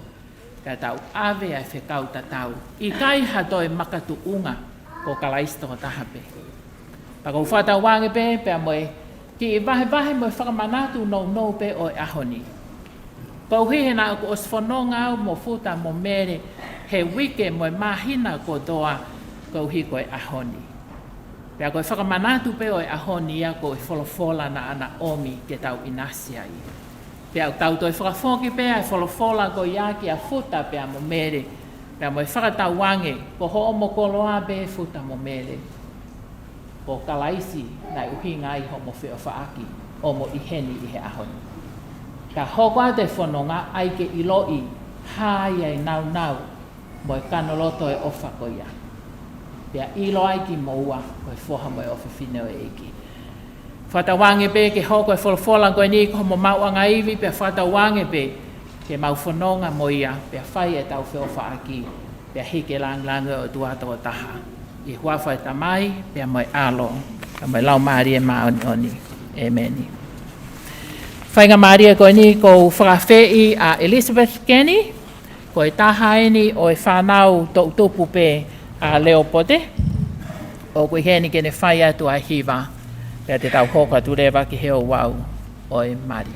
Ka tau ʻave ʻa e fekau tatau. ʻIkai ha toe makatuʻunga, ko Kalaisi tokotaha pē. Pea ʻoku ou fakatauange pē, pea mo e kiʻi vahevahe mo e fakamanatu nounou pē ʻo e ʻaho ni. Koeʻuhi he naʻá ku ʻosi fononga au mo Futa mo Mele he uike mo e māhina kotoa koeʻuhi ko e ʻaho ni. Pea ko e fakamanatu pē ʻo e ʻaho ni ia ko e folofola naʻá na ʻomi ke tau ʻinasi ai. Pea ʻoku tau toe fakafoki pē ʻa e folofola ko ia kia Futa pea mo Mele, pea mo e fakatauange, ko hoʻomo koloa pē Futa mo Mele. Ko Kalaisi naʻe ʻuhinga ai hoʻomo feʻofaʻaki ʻo mo ʻi heni ʻi he ʻaho ni. Ka hoko atu e fononga ai ke ʻiloʻi hā ia e naunau mo e kanoloto e ʻofa ko ia. Pea ʻilo ai kimoua ko e foha mo e ʻofefine ʻo e ʻEiki. Fakatauange pē ke hoko e folofola ko eni ko hoʻomo maʻuʻanga ivi, pea fakatauange pē ke mau fononga mo ia, pea fai ʻetau feʻofaʻaki, pea hiki e lāngilangi ʻo e ʻOtua tokotaha. ʻI he huafa ʻo e Tamai, pea mo e ʻAlo, pea mo e Laumālie Māʻoniʻoni. ʻEmeni. Faingamālie ko eni ʻoku ou fakaafeʻi ʻa Elizabeth Kenny, ko e taha eni ʻo e fānau toʻutupu pē ʻa Leopote, ʻoku ʻi heni ke ne fai atu ʻa e hiva, pea te tau hoko atu leva ki he ouau ʻo e mali.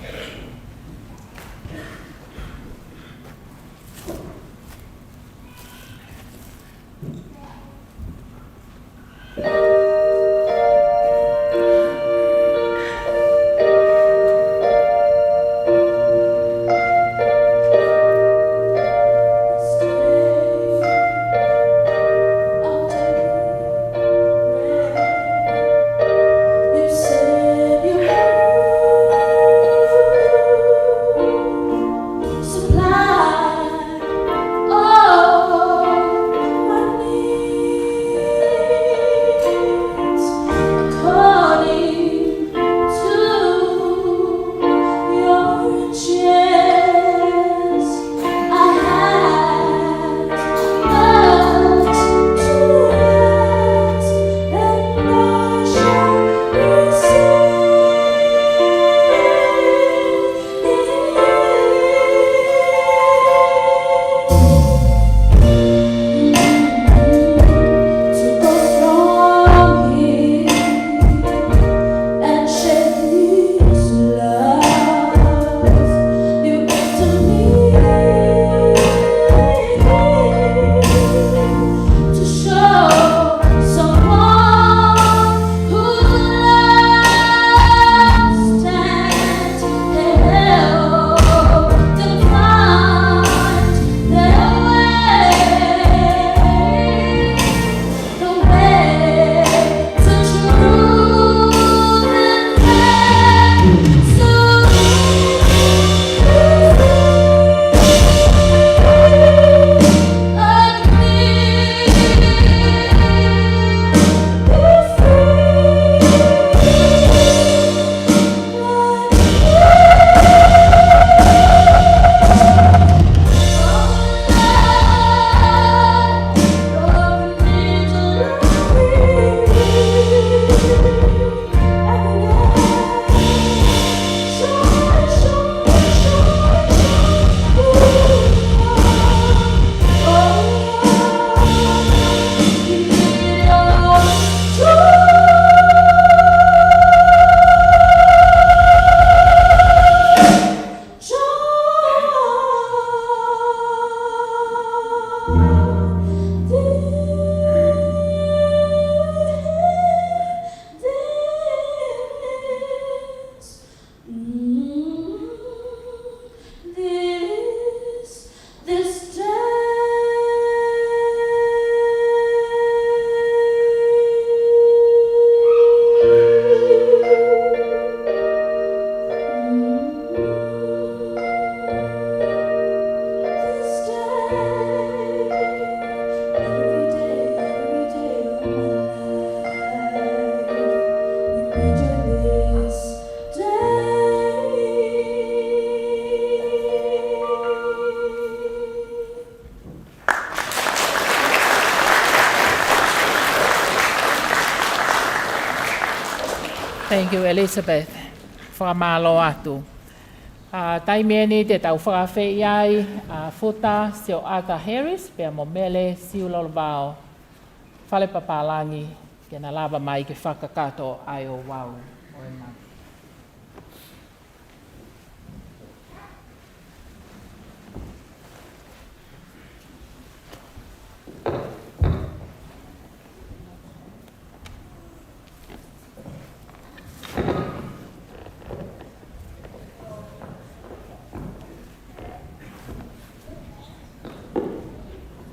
Thank you, Elizabeth. Fakamālō atu. ʻA, taimi ʻeni te tau fakaafeʻi ai ʻa Futa Sioata Harris pea mo Mele Siulolovao Falepapālangi ke na lava mai ke fakakakato ʻa e ouau ʻo e mate.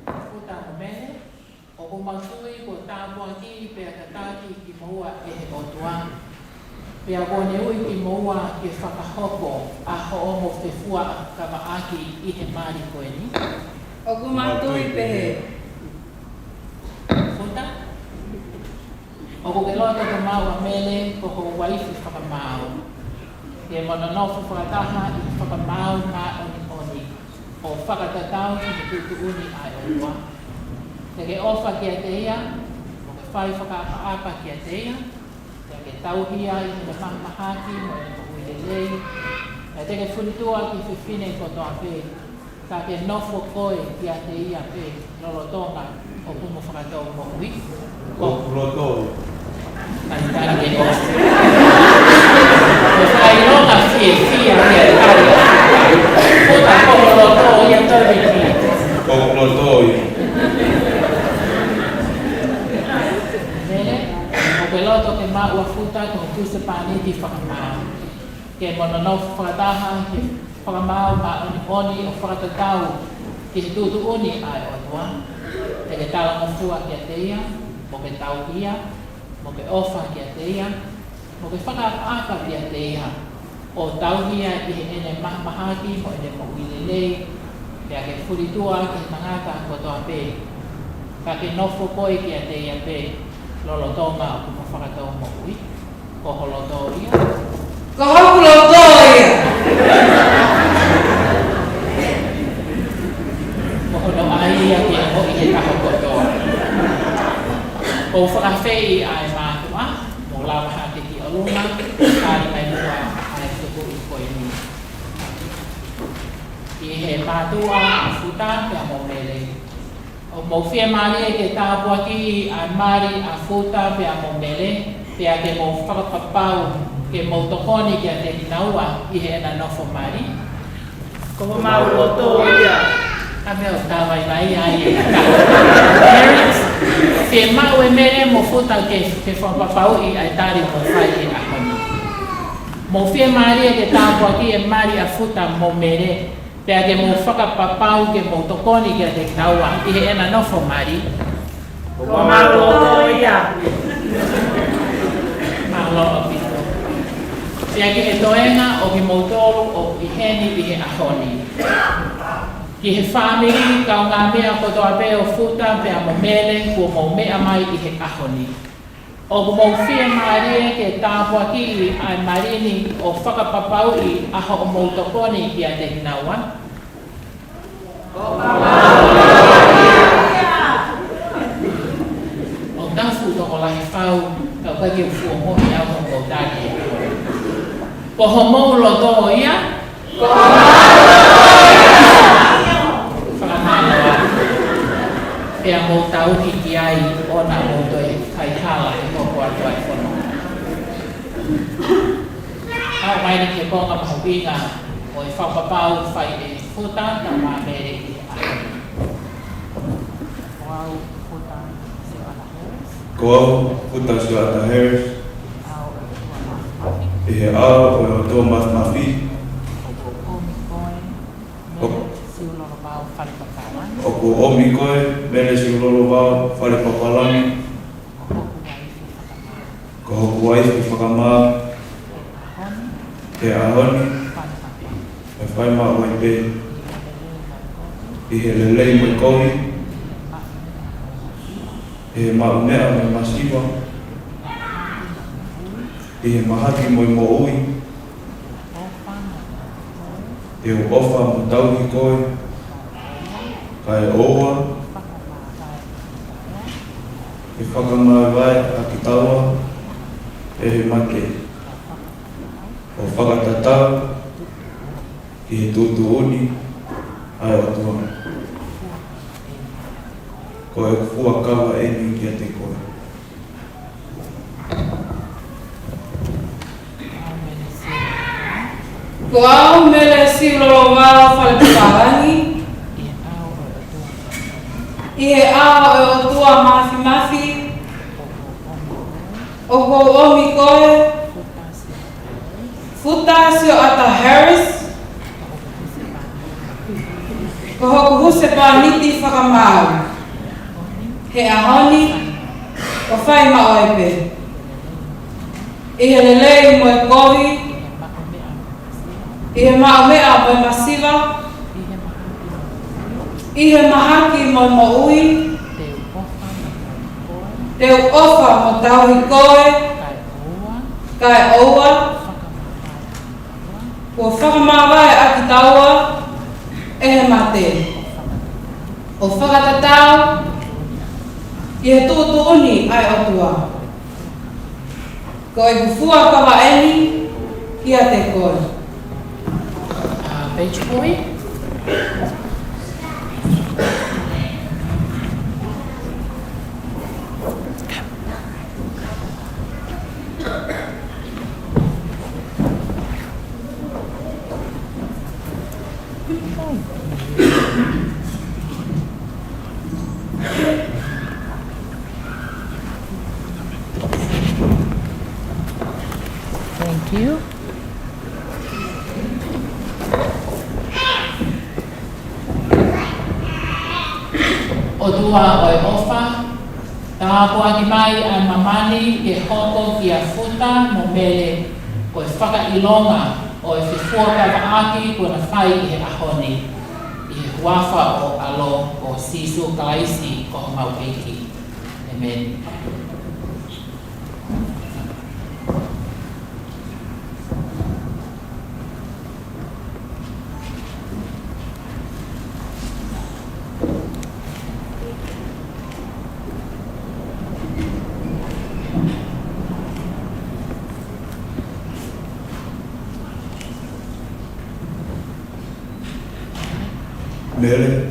Futa mo Mele, ʻoku mau tui kuo tāpuakiʻi pea tataki kimoua ʻe he ʻOtua. Pea kuo ne ui kimoua ke fakahoko ʻa hoʻomo fefuaʻaki ʻi he mali ko eni. ʻOku mau tui pehē. Futa, ʻoku ke loto ke maʻu ʻa Mele ko ho uaifi fakamaau, ke mo nonofo fakataha ʻi he fakamaau māʻoniʻoni ʻo fakatatau ki he tuʻutuʻuni ʻa e ʻOtua. Te ke ʻofa kiate ia, mo ke fai fakaʻapaʻapa kiate ia, pea ke tauhi ia ʻi heʻene mahamahaki mo ʻene moʻui lelei, pea te ke fulitua ki he fefine kotoa pē, ka ke nofo koe kiate ia pē lolotonga ʻo hoʻomo fakatou moʻui. ʻOku loto. Talitali ke ʻofa. Ko e fakaʻilonga fiefia ia e tali. Futa, ʻoku loto ia, talitali. ʻOku loto ia. Mele, ʻoku ke loto ke maʻu ʻa Futa ko ho husepāniti fakamaau, ke mo nonofo fakataha ʻi he fakamaau māʻoniʻoni ʻo fakatatau ki he tuʻutuʻuni ʻa e ʻOtua. Te ke talangofua kiate ia, mo ke tauhi ia, mo ke ʻofa kiate ia, mo ke fakaʻapaʻapa kiate ia, ʻo tauhi ia ʻi heʻene mahamahaki mo ʻene moʻui lelei, pea ke fulitua ki he tangata kotoa pē, ka ke nofo koe kiate ia pē lolotonga ʻo hoʻomo fakatou moʻui. Ko ho loto ia. Ko hoku loto ia. Ko hono ʻai ia ke ʻomi he taha kotoa. ʻOku ou fakaafeʻi ʻa e mātuʻa, mou lava hake ki ʻolunga, tali mai muʻa ʻa e tukuʻi ko eni. ʻI he mātuʻa ʻa Futa pea mo Mele. ʻOku mou fiemālie ke tāpuakiʻi ʻa e mali ʻa Futa pea mo Mele, pea ke mou fakapapau ke mou tokoni kiate kinaua ʻi heʻena nofo mali. Ko homau loto ia. ʻA e meʻa ʻoku tau vaivai ai e kau. Mele, fiemaʻu ʻe Mele mo Futa ke, ke fakapapauʻi ʻa e tali ʻoku fai he ʻaho ni. Mou fiemālie ke tāpuakiʻi e mali ʻa Futa mo Mele, pea ke mou fakapapau ke mou tokoni kiate kinaua ʻi heʻena nofo mali. Ko homau loto ia. Mālō ʻaupito. Pea ki he toenga ʻo kimoutolu ʻoku ʻi heni ʻi he ʻaho ni. Ki he fāmili kaungāmeʻa kotoa pē ʻo Futa pea mo Mele kuo mou meʻa mai ʻi he ʻaho ni. ʻOku mou fiemālie ke tāpuakiʻi ʻa e mali ni ʻo fakapapauʻi ʻa hoʻomou tokoni kiate kinaua. ʻOku tau fuʻu tokolahi fau, ka ʻoku ʻikai ke u fuʻu ongoʻi au hoʻomou tali. Ko homou loto ia. Fakamālō atu. Pea mou tauhi ki ai ʻo na mou toe faihala he hoko atu ʻa e fononga. Aʻu mai eni ki he konga mahuʻinga ʻo e fakapapau fai ʻe Futa pea mo Mele ʻi he ʻaho ni. Ko au Futa Sioata Harris. Ko au Futa Sioata Harris. ʻI he ʻao ʻo e ʻOtua Māfimafi. ʻI he ʻao ʻo e ʻOtua Māfimafi. ʻOku ou ʻomi koe, ʻO- Mele Siulolovao Falepapālangi. ʻOku ou ʻomi koe, Mele Siulolovao Falepapālangi. Ko hoku uaifi fakamaau. Ko hoku uaifi fakamaau. He ʻaho ni. He ʻaho ni. Fai maʻu ai pē. Fai maʻu ai pē. ʻI he lelei mo e kovi. ʻI he lelei mo e kovi. ʻI he maʻumeʻa mo e masiva. ʻI he mahaki mo e moʻui. ʻI he mahaki mo e moʻui. Te u ʻofa mo tauhi koe. Kae ʻoua ke fakamavaevae ʻa kitaua ʻe he mate. ʻo fakatatau ki he tuʻutuʻuni ʻa e ʻOtua. Ko ʻeku fuakava eni kiate koe. Ko au Mele Siulolo Vao Falepālangi, ʻi he ʻao ʻo e ʻOtua Māfimafi, ʻoku ou ʻomi koe, Futa Sioata Harris, ko hoku husepāniti fakamaau he ʻaho ni, ʻo fai maʻu ai pē. ʻI he lelei mo e kovi, ʻi he maʻumeʻa mo e masiva, ʻi he mahaki mo e moʻui, te u ʻofa mo tauhi koe, kae ʻoua kuo fakamāvae ʻa kitaua ʻe he mate, ʻo fakatatau ki he tuʻutuʻuni ʻa e ʻOtua. Ko ʻeku fuakava eni kiate koe. Uh, page forty. Thank you. ʻOtua ʻo e ʻofa, tāpuakiʻi mai ʻa e māmani ke hoko kia Futa mo Mele ko e fakaʻilonga ʻo e fefuakavaʻaki kuo na fai ʻi he ʻaho ni, ʻi he huafa ʻo ho ʻAlo ko Sīsū Kalaisi ko homau ʻEiki. ʻĒmeni. Mele,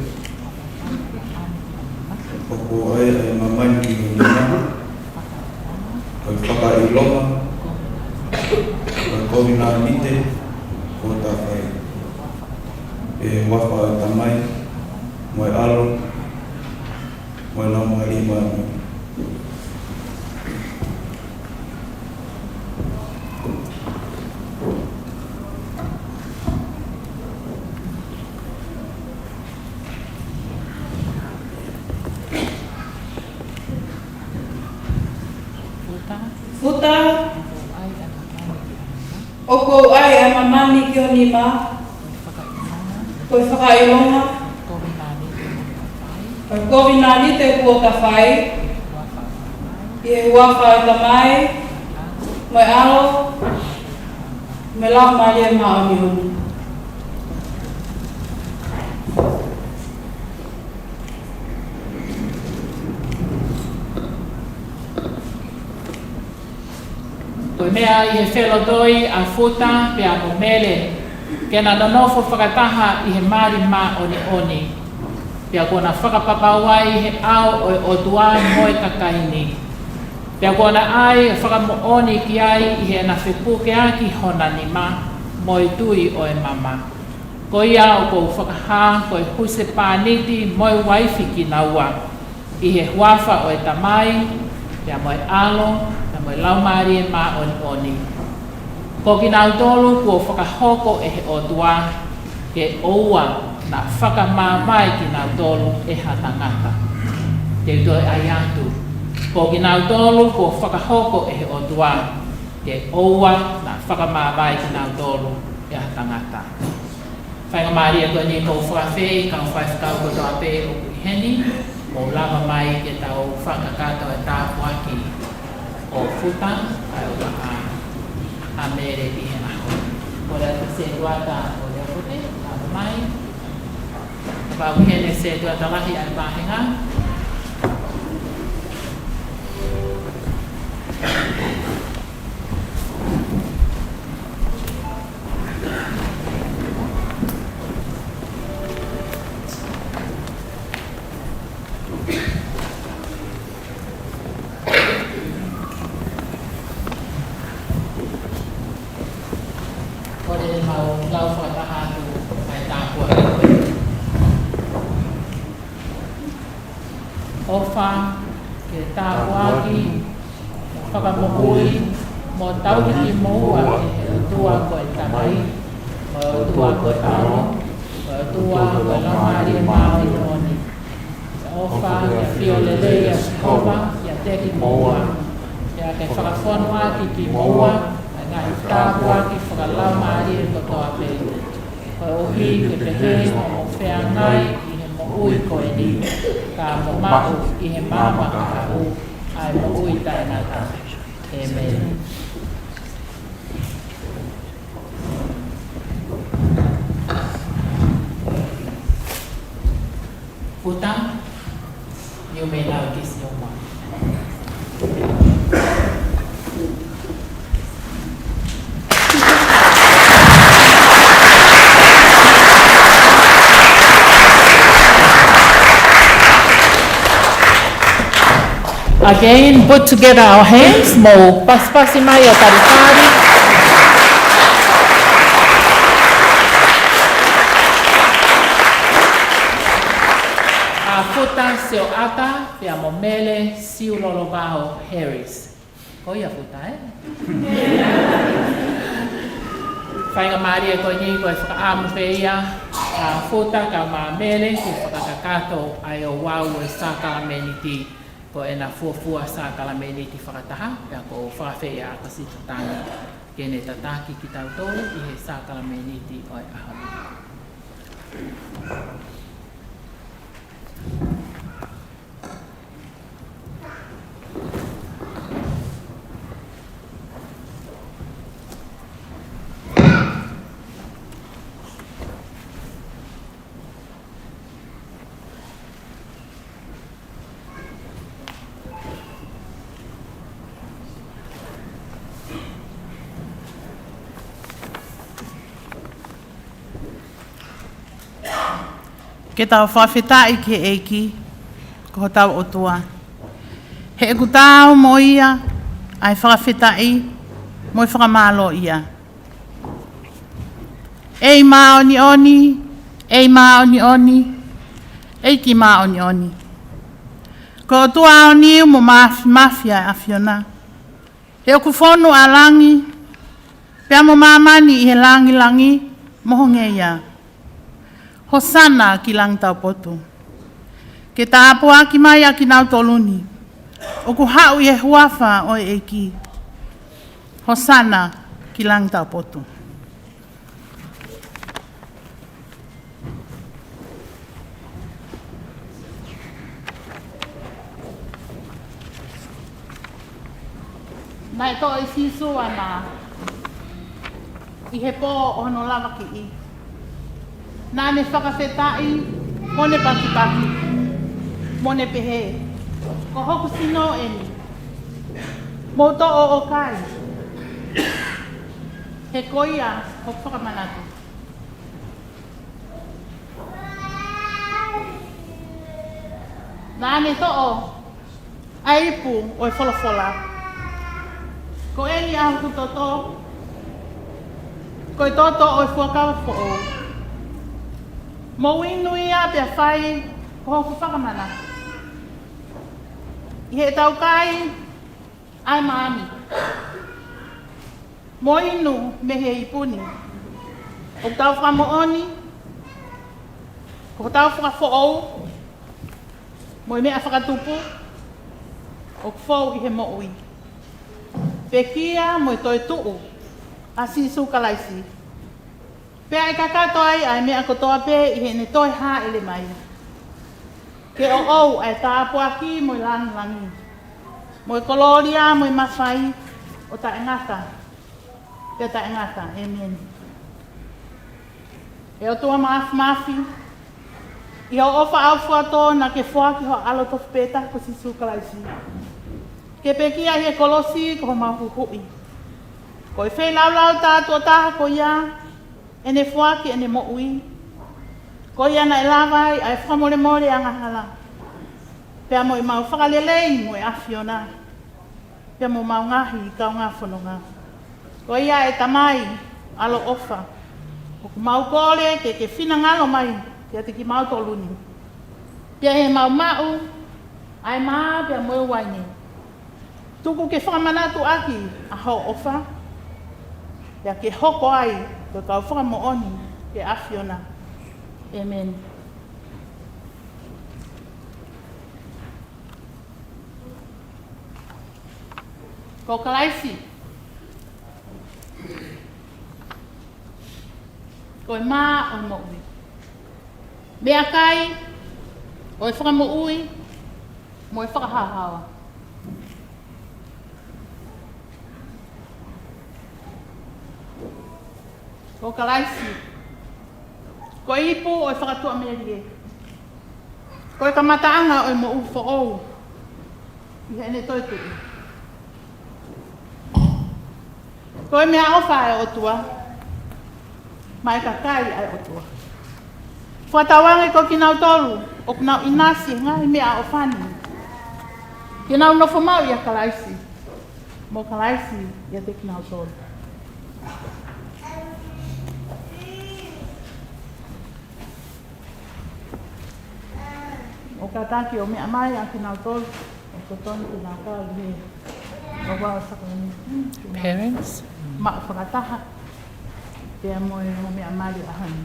ʻoku ʻai ʻa e māmani ki ho nima, ko e fakaʻilonga, ko e kovinānite kuo ta fai. ʻI he huafa ʻo e Tamai, mo e ʻAlo, mo e Laumālie Māʻoniʻoni. Futa. Futa. ʻOku ou ʻai ʻa e māmani ki ho nima. Ko e fakaʻilonga. Ko e kovinānite kuo ta fai. ʻI he huafa ʻo e Tamai, mo e ʻAlo, mo e Laumālie Māʻoniʻoni. Ko e meʻa ʻi he felotoi ʻa Futa pea mo Mele, ke na nonofo fakataha ʻi he mali māʻoniʻoni. Pea kuo na fakapapauʻi ʻa e ʻao ʻo e ʻOtua mo e kakai ni. Pea kuo na ʻai ʻa e fakamoʻoni ki ai ʻi heʻena fepukeʻaki hona nima mo e tui ʻo e mama. Ko ia ʻoku ou fakahā ko e husepāniti mo e uaifi kinaua, ʻi he huafa ʻo e Tamai, pea mo e ʻAlo, pea mo e Laumālie Māʻoniʻoni. Ko kinautolu kuo fakahoko ʻe he ʻOtua, ke ʻoua naʻa fakamāvae kinautolu ʻe ha tangata. Te u toe ʻai atu. Ko kinautolu kuo fakahoko ʻe he ʻOtua, ke ʻoua naʻa fakamāvae kinautolu ʻe ha tangata. Faingamālie ko eni ʻoku ou fakaafeʻi kau faifekau kotoa pē ʻoku ʻi heni, mou lava mai ke tau fakakakato e tāpuaki ʻo Futa, ʻa e ʻOtua, ʻa Mele ʻi he ʻaho ni. Kole atu Setuata ʻo Leapote, lava mai. Kapau ʻoku ʻi heni Setuata Lahi ʻa e vāhenga. Te mau lau fakataha atu ʻa e tāpuaki. ʻOfa ke tāpuaki, fakamoʻui, mo tauhi kimoua ʻe he ʻOtua ko e Tamai, mo e ʻOtua ko e ʻAlo, mo e ʻOtua ko e Laumālie Māʻoniʻoni. ʻOfa ʻa e ʻafio lelei ʻa Sihova ʻiate kimoua, pea ke fakafonuaki kimoua ʻa e ngaahi tāpuaki fakalaumālie kotoa pē, koeʻuhi ke pehē hoʻomou feangai ʻi he moʻui ko eni, ka mou maʻu ʻi he maama kahaʻu ʻa e moʻui taʻengata. ʻĒmeni. Futa, you may now kiss your mom. Again, put together our hands, mou pasipasi mai ʻo talitali. ʻA Futa Sioʻata, pea mo Mele Siulolovao Harris. Ko ia Futa, ē? Faingamālie ko eni ko e fakaʻamu pē ia ʻa Futa kae ʻumaʻā Mele ke fakakakato ʻa e ouau ʻo e sākalamēniti, ko ʻena fuofua sākalamēniti fakataha, pea ʻoku ou fakafeʻiloaki atu siʻi tataki ke ne tataki kitautolu ʻi he sākalamēniti ʻo e ʻaho ni. Ke tau fakafetaʻi ki he ʻEiki, ko hotau ʻOtua. He ʻoku taau mo ia ʻa e fakafetaʻi mo e fakamālōʻia. ʻEiki māʻoniʻoni, ʻEiki māʻoniʻoni, ʻEiki māʻoniʻoni. Ko e ʻOtua aoniu mo māfimafi ʻa e ʻAfiona. He ʻoku fonu ʻa langi, pea mo māmani ʻi he langilangi mo ho ngeia. Hōsana ki langi taupotu. Ke tāpuaki mai ʻa kinautolu ni ʻoku haʻu ʻi he huafa ʻo e ʻEiki. Hōsana ki langi taupotu. Naʻe toʻo ʻe Sīsū ʻa e mā ʻi he pō ʻo hono lavakiʻi. Naʻa ne fakafetaʻi mo ne pakipaki, mo ne pehē, ko hoku sino eni. Mou toʻo ʻo kai. He ko ia hoku fakamanatu. Naʻa ne toʻo ʻa e ipu ʻo e folofola. Ko eni ʻa hoku toto, ko e toto ʻo e fuakava foʻou. Mou inu ia pea fai ko hoku fakamanatu. ʻI heʻetau kai ʻa e mā ni mo inu mei he ipu ni, ʻoku tau fakamoʻoni ko hotau fakafoʻou mo e meʻa fakatupu ʻoku fou ʻi he moʻui, pekia mo e toetuʻu ʻa Sīsū Kalaisi. Pea ʻe kakato ai ʻa e meʻa kotoa pē ʻi heʻene toe hāʻele mai, ke ʻoʻou ʻa e tāpuaki mo e langilangi, mo e kolōlia mo e mafai ʻo taʻengata pea taʻengata. ʻĒmeni. ʻE ʻOtua Māfimafi, ʻi hoʻo ʻofa ʻaufuatō naʻa ke foaki ho ʻAlo tofu pē taha ko Sīsū Kalaisi ke pekia ʻi he kolosi ko homau huhuʻi. Ko e feilaulau tātuʻo taha ko ia, ʻene foaki ʻene moʻui, ko ia naʻe lava ai ʻa e fakamolemole angahala, pea mo ʻemau fakalelei mo e ʻAfiona, pea mo homau ngaahi kaungā fononga. Ko ia ʻe Tamai ʻaloʻofa, ʻOku mau kole ke ke finangalo mai kiate kimautolu ni. Pea ʻi heʻemau maʻu ʻa e mā pea mo e uaine, tuku ke fakamanatu ʻaki ʻa hoʻo ʻofa, pea ke hoko ai ko e kau fakamoʻoni ki he ʻAfiona. ʻĒmeni. Ko Kalaisi, ko e mā ʻo e moʻui, meʻakai ʻo e fakamoʻui mo e fakahaohaoa. Ko Kalaisi, ko e ipu ʻo e fakatuʻamelie, ko e kamataʻanga ʻo e moʻui foʻou ʻi heʻene toetuʻu. Ko e meʻaʻofa ʻa e ʻOtua maʻa e kakai ʻa e ʻOtua. Fakatauange ko kinautolu ʻoku nau ʻinasi he ngaahi meʻaʻofa ni, ke nau nofo maʻu ʻia Kalaisi, mo Kalaisi ʻiate kinautolu. ʻOku kātaki ʻo meʻa mai ʻa kinautolu ʻoku totonu ke nau kau he ʻofa ʻo e sākalamēniti. Parents. Maʻu fakataha pea mo e ongo meʻa mali ʻaho ni.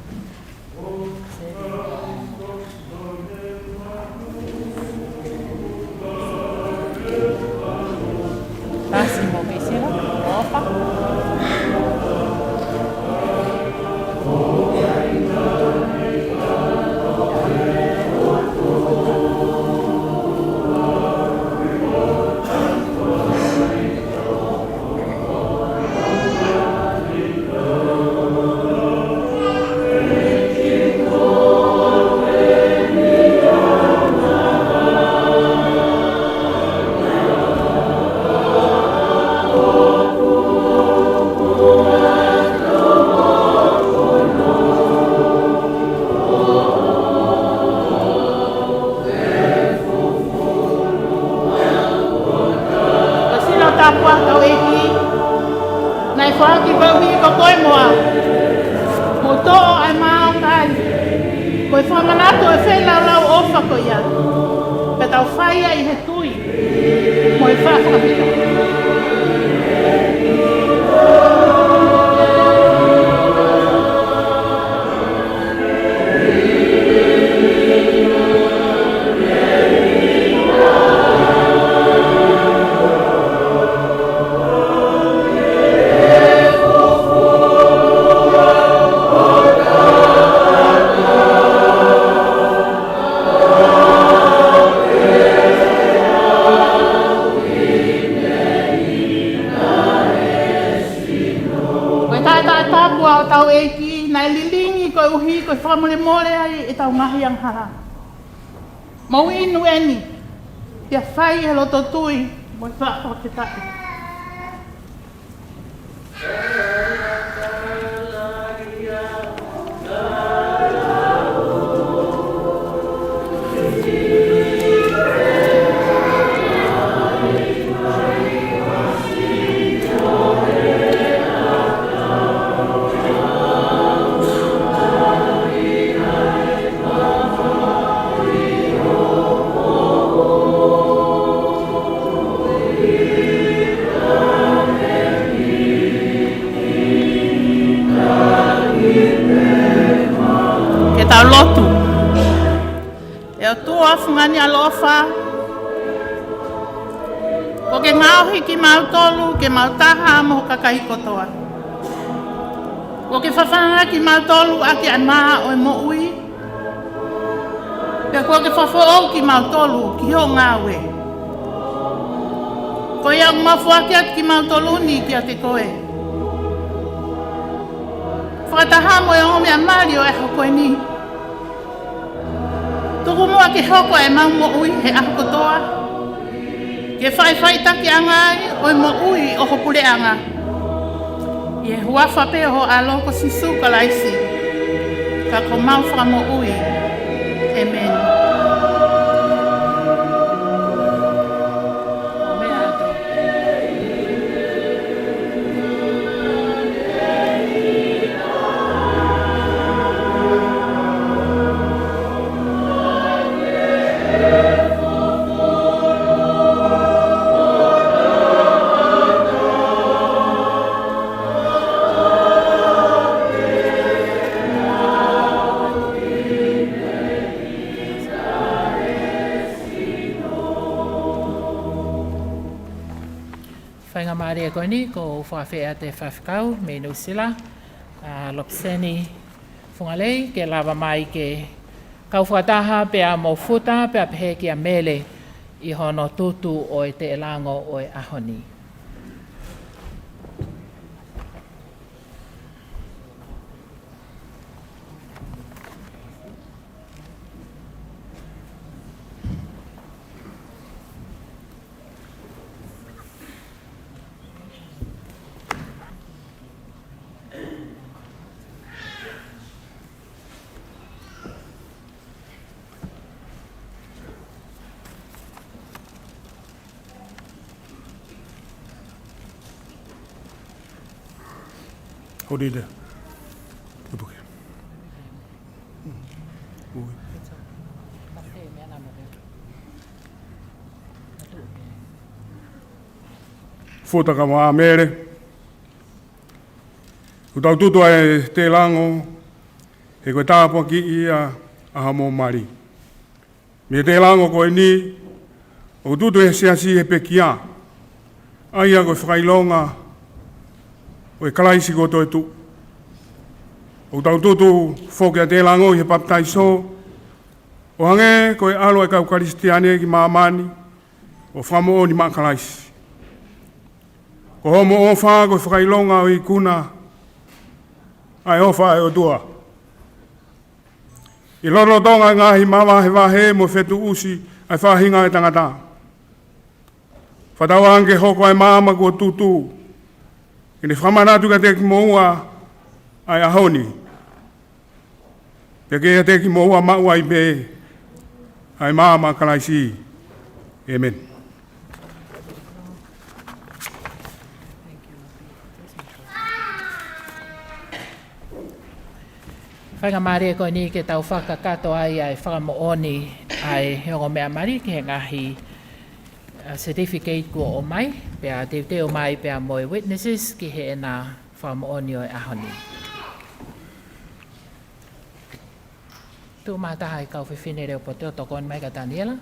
Pasi mo Misila, ʻofa. Ko e sino tāpuaki ʻa hotau ʻEiki naʻe foaki koeʻuhi ko koe mo au, mo toʻo ʻa e mā ʻo kai, ko e fakamanatu ʻo e feilaulau ʻofa ko ia, pea tau fai ia ʻi he tui mo e faʻa fakafetaʻi. Ko e taʻataʻa tapu ʻa hotau ʻEiki naʻe lilingi koeʻuhi ko e fakamolemole ai ʻetau ngaahi angahala. Mou inu eni, pea fai ʻi he loto tui mo e faʻa fakafetaʻi. Ke tau lotu. ʻE ʻOtua fungani ʻaloʻofa, kuo ke ngaohi kimautolu ke mau taha mo ho kakai kotoa. Kuo ke fafanga kimautolu ʻaki ʻa e mā ʻo e moʻui, pea kuo ke fakafoʻou kimautolu ki hoʻo ngāue. Ko ia ʻoku mau foaki atu kimautolu ni kiate koe, fakataha mo e ongo meʻa mali ʻo e ʻaho ko eni. Tuku muʻa ke hoko ʻemau moʻui he ʻaho kotoa ko e faʻifaʻitakiʻanga ai ʻo e moʻui ʻo ho puleʻanga. ʻI he huafa pē ʻo ho ʻAlo ko Sīsū Kalaisi, ka ko homau Fakamoʻui. ʻĒmeni. Mālie ko eni, ʻoku ou fakaafeʻi atu e faifekau mei Nuʻu Sila, ʻa Lopiseni Fungalei, ke lava mai ke kau fakataha pea mo Futa, pea pehē kia Mele ʻi hono tutu ʻo e tēlango ʻo e ʻaho ni. Hold it there. Tutuki. Futa kae ʻumaʻā Mele. ʻOku tau tutu ʻa e tēlango, he ko e tāpuakiʻi ia ʻa hoʻomou mali. Mei he tēlango ko eni, ʻoku tutu ʻe he siasi ʻi he pekia, ʻa ia ko e fakaʻilonga ʻo e Kalaisi kuo toetuʻu. ʻOku tau tutu foki ʻa e tēlango ʻi he papitaiso, ʻo hangē ko e ʻalu ʻa e kau Kalisitiane ki māmani, ʻo fakamoʻoni maʻa Kalaisi. Ko hoʻomou ʻofa ko e fakaʻilonga ʻo e ikuna ʻa e ʻofa ʻa e ʻOtua. ʻI he lotolotonga ʻo e ngaahi mavahevahe mo e fetuʻusi ʻa e faʻahinga ʻo e tangata, fakatauange ke hoko ʻa e maama kuo tutu, ke ne fakamanatu kiate kimoua ʻa e ʻaho ni, pea ke ʻiate kimoua maʻu ai pē ʻa e maama ʻa Kalaisi. ʻĒmeni. Faingamālie ko eni ke tau fakakakato ai ʻa e fakamoʻoni ʻa e ongo meʻa mali ki he ngaahi, ʻa, certificate kuo ʻomai, pea teuteu mai pea mo e witnesses ki heʻena fakamoʻoni ʻo e ʻaho ni. Tuʻu mai ha taha ʻi he kau fefine leo poto ʻo tokoni mai kia Taniela.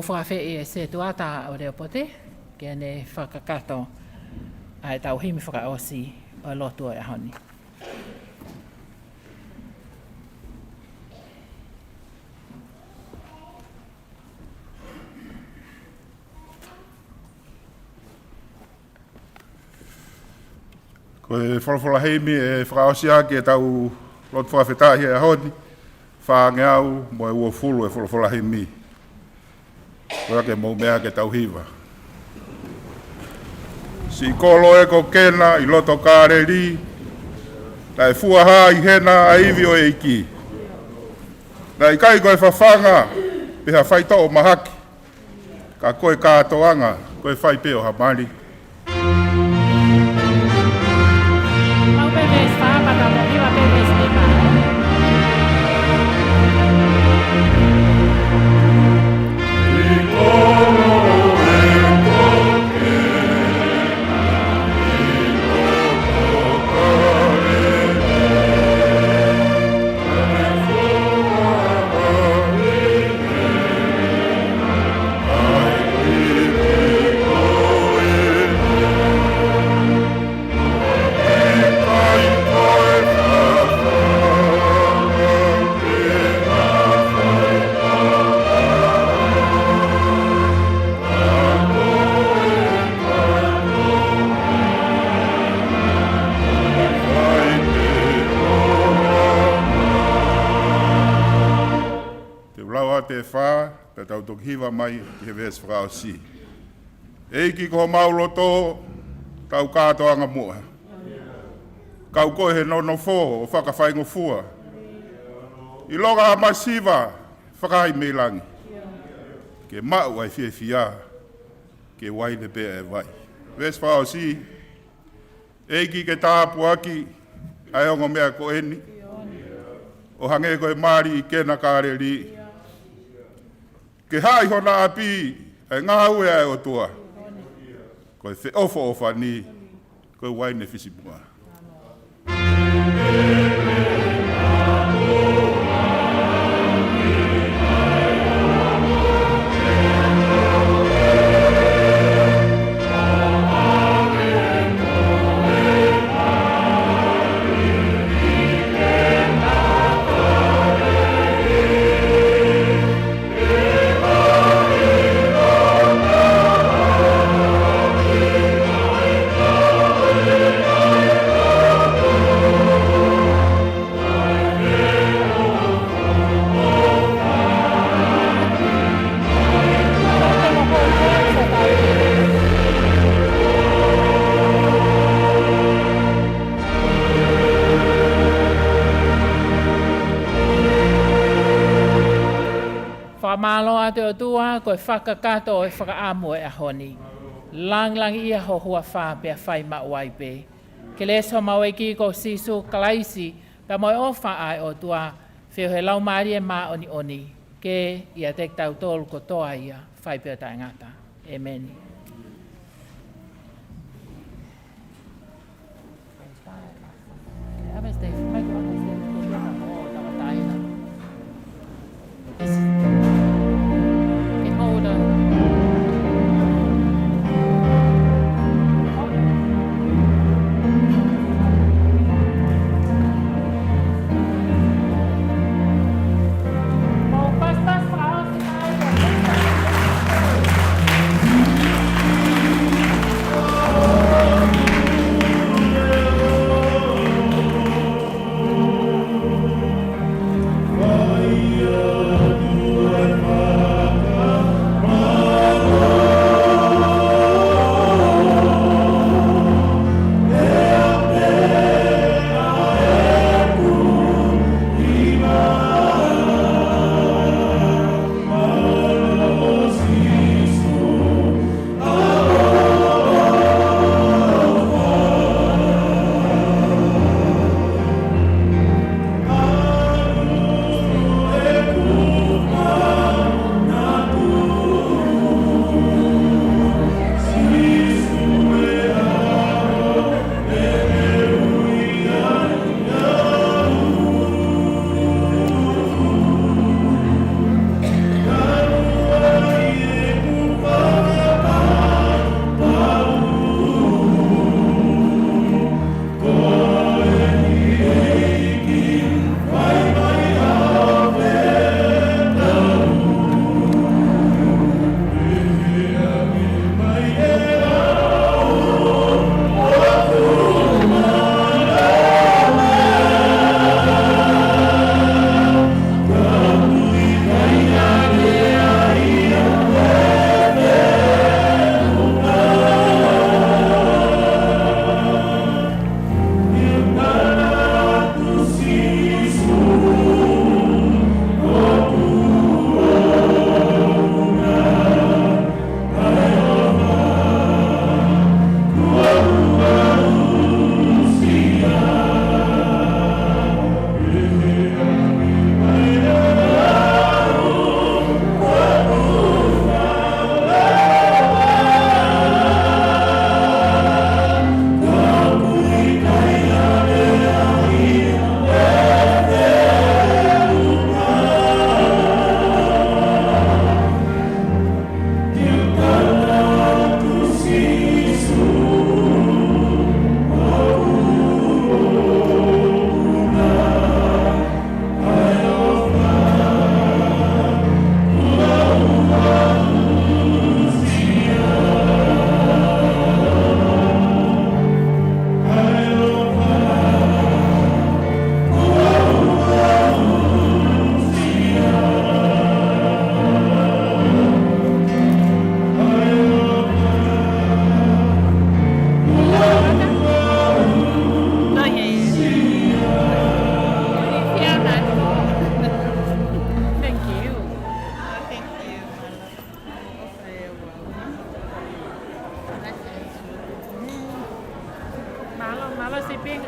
Fakafeʻi e setuata ʻo Leopote ke ne fakakakato ʻa e tau himi fakaʻosi ʻo e lotu ʻo e ʻaho ni. Ko e folofola himi ʻe fakaʻosi ʻaki e tau lotu fakafetaʻi he ʻaho ni, fāngeau mo e uofulu e folofola himi. Ko ia ke mou meʻa ke tau hiva. Siʻi kolo ē ko Kena ʻi loto Kāleli, naʻe fuaha ʻi hena ʻa e ivi ʻo e ʻEiki. Naʻe ʻikai ko e fafanga, pe ha faitoʻo mahaki, ka ko e kātoanga, ko e fai pē ʻo ha mali. Mau pē veesi fā, pea tau hiva pē veesi nima. Te u lau atu e fā, pea tau toki hiva mai ki he veesi fakaʻosi. ʻEiki, ko homau loto, tau kātoanga muʻa. Kau koe he nonofo ʻo fakafaingofua. ʻIlonga ha masiva, fakahā mei langi. Ke maʻu ʻa e fiefia, ke uaine pē ʻa e vai. Veesi fakaʻosi, ʻEiki, ke tāpuaki ʻa e ongo meʻa ko eni, ʻo hangē ko e mali ʻi Kena Kāleli. Ke haʻi hona ʻapi ʻa e ngāue ʻa e ʻOtua. Ko e feʻofoʻofani, ko e uaine fisimuʻa. Fakamālō atu ʻOtua, ko e fakakakato ʻo e fakaʻamu ʻo e ʻaho ni. Langilangiʻia ho huafa pea fai maʻu ai pē. Kelesi ʻa homau ʻEiki ko Sīsū Kalaisi, pea mo e ʻofa ʻa e ʻOtua, feohi ʻa e Laumālie Māʻoniʻoni, ke ʻiate kitautolu kotoa ia, fai pē ʻo taʻengata. ʻEmeni. Mālō Siping.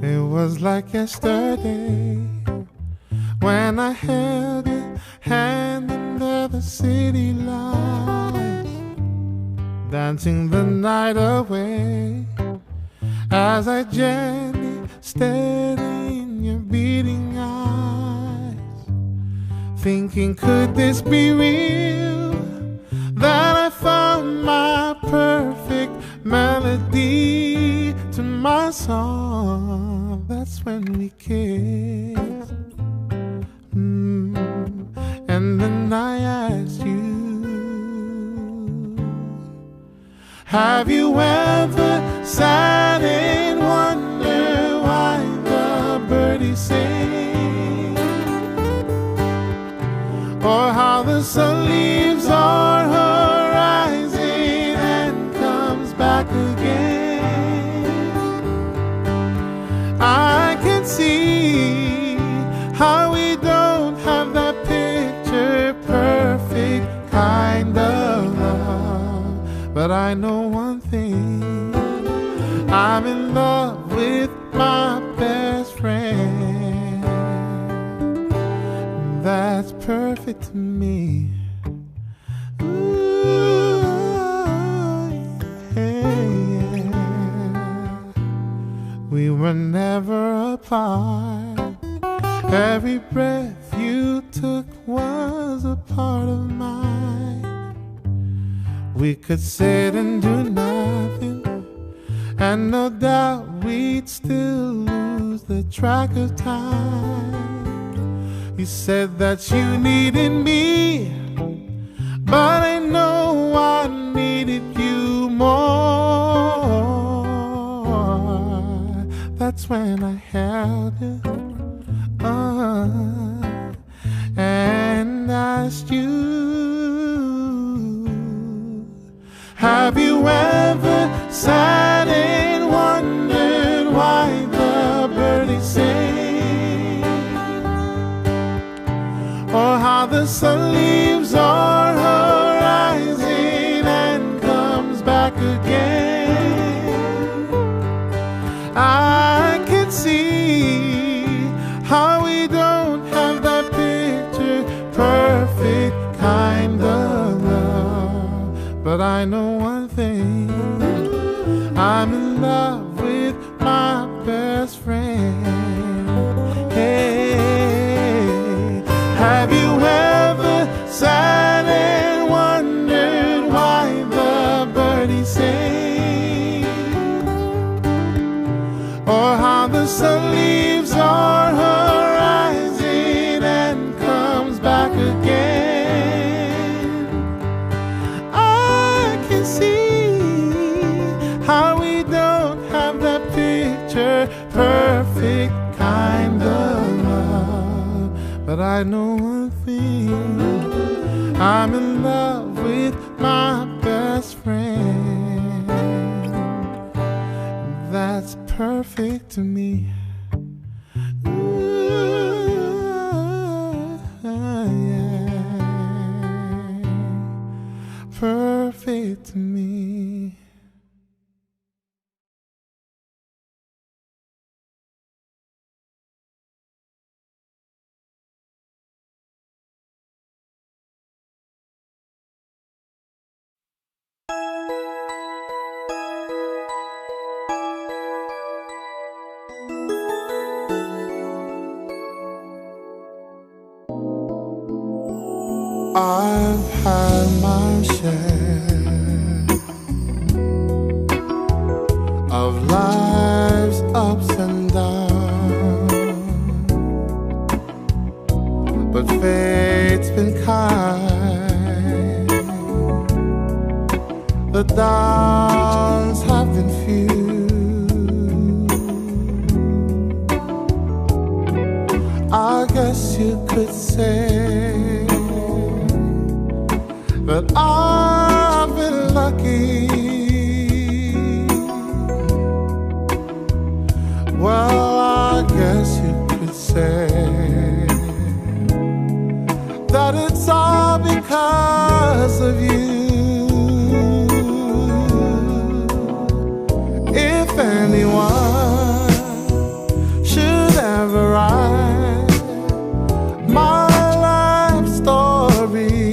It was like yesterday when I held your hand under the city lights, dancing the night away as I gently stared in your beating eyes, thinking, could this be real? That I found my perfect melody to my song. That's when we kissed. Mm. And then I asked you, have you ever sat and wondered why the birdies sing? Or how the sun leaves our horizon and comes back again? I can see how we don't have that picture perfect kind of love, but I know one thing. I'm in love with my best friend. That's perfect to me. Ooh, yeah. We were never apart. Every breath you took was a part of mine. We could sit and do nothing, and no doubt we'd still lose the track of time. You said that you needed me, but I know I needed you more. That's when I held you, uh, and asked you, have you ever sat and wondered why the birdies sing? Or how the sun leaves our horizon and comes back again? I can see how we don't have that picture perfect kind of love, but I know one thing. I'm in love with my best friend. Hey, have you ever sat and wondered why the birdies sing? Or how the sun leaves our horizon and comes back again? I I know one thing. I'm in love with my best friend. That's perfect to me. Ooh, yeah. Perfect to me. I've had my share of life's ups and downs, but fate's been kind. The downs have been few. I guess you could say that I've been lucky. Well, I guess you could say that it's all because of you. If anyone should ever write my life story,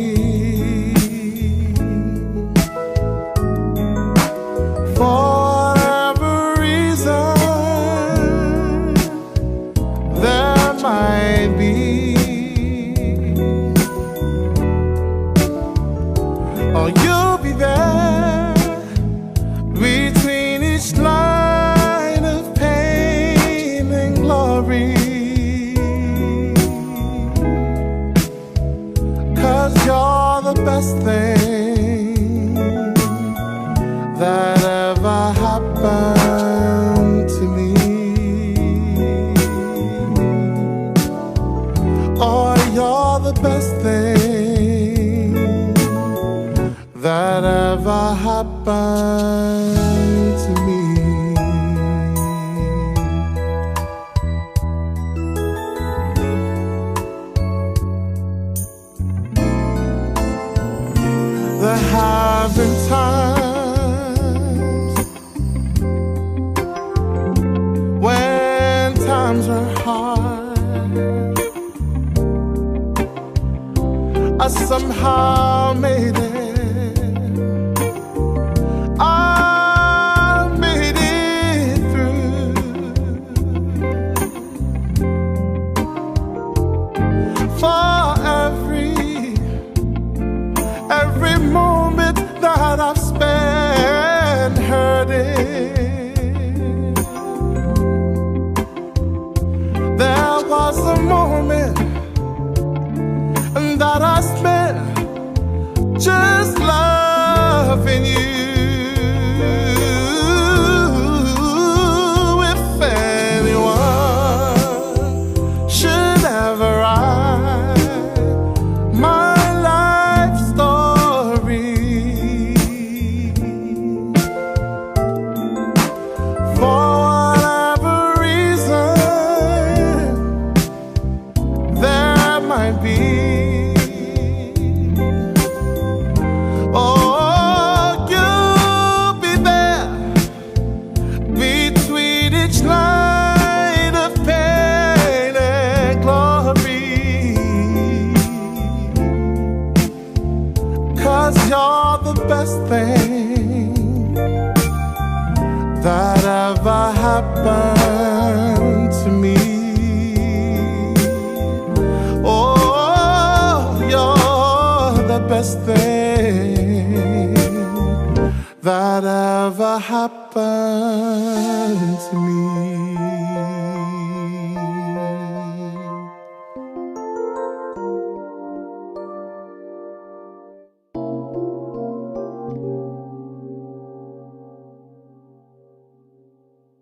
for whatever reason there might be, oh, you'll be there between each line of pain and glory. 'Cause you're the best thing that ever happened to me. Oh, you're the best thing that ever happened to me. There have been times when times were hard, I somehow made it. I made it through. For every, every moment that I've spent hurting, there was a moment that I spent just loving you. If anyone should ever write my life story, for whatever reason there might be, oh, you'll be there between each line of pain and glory. 'Cause you're the best thing that ever happened to me. Oh, you're the best thing that ever happened to me.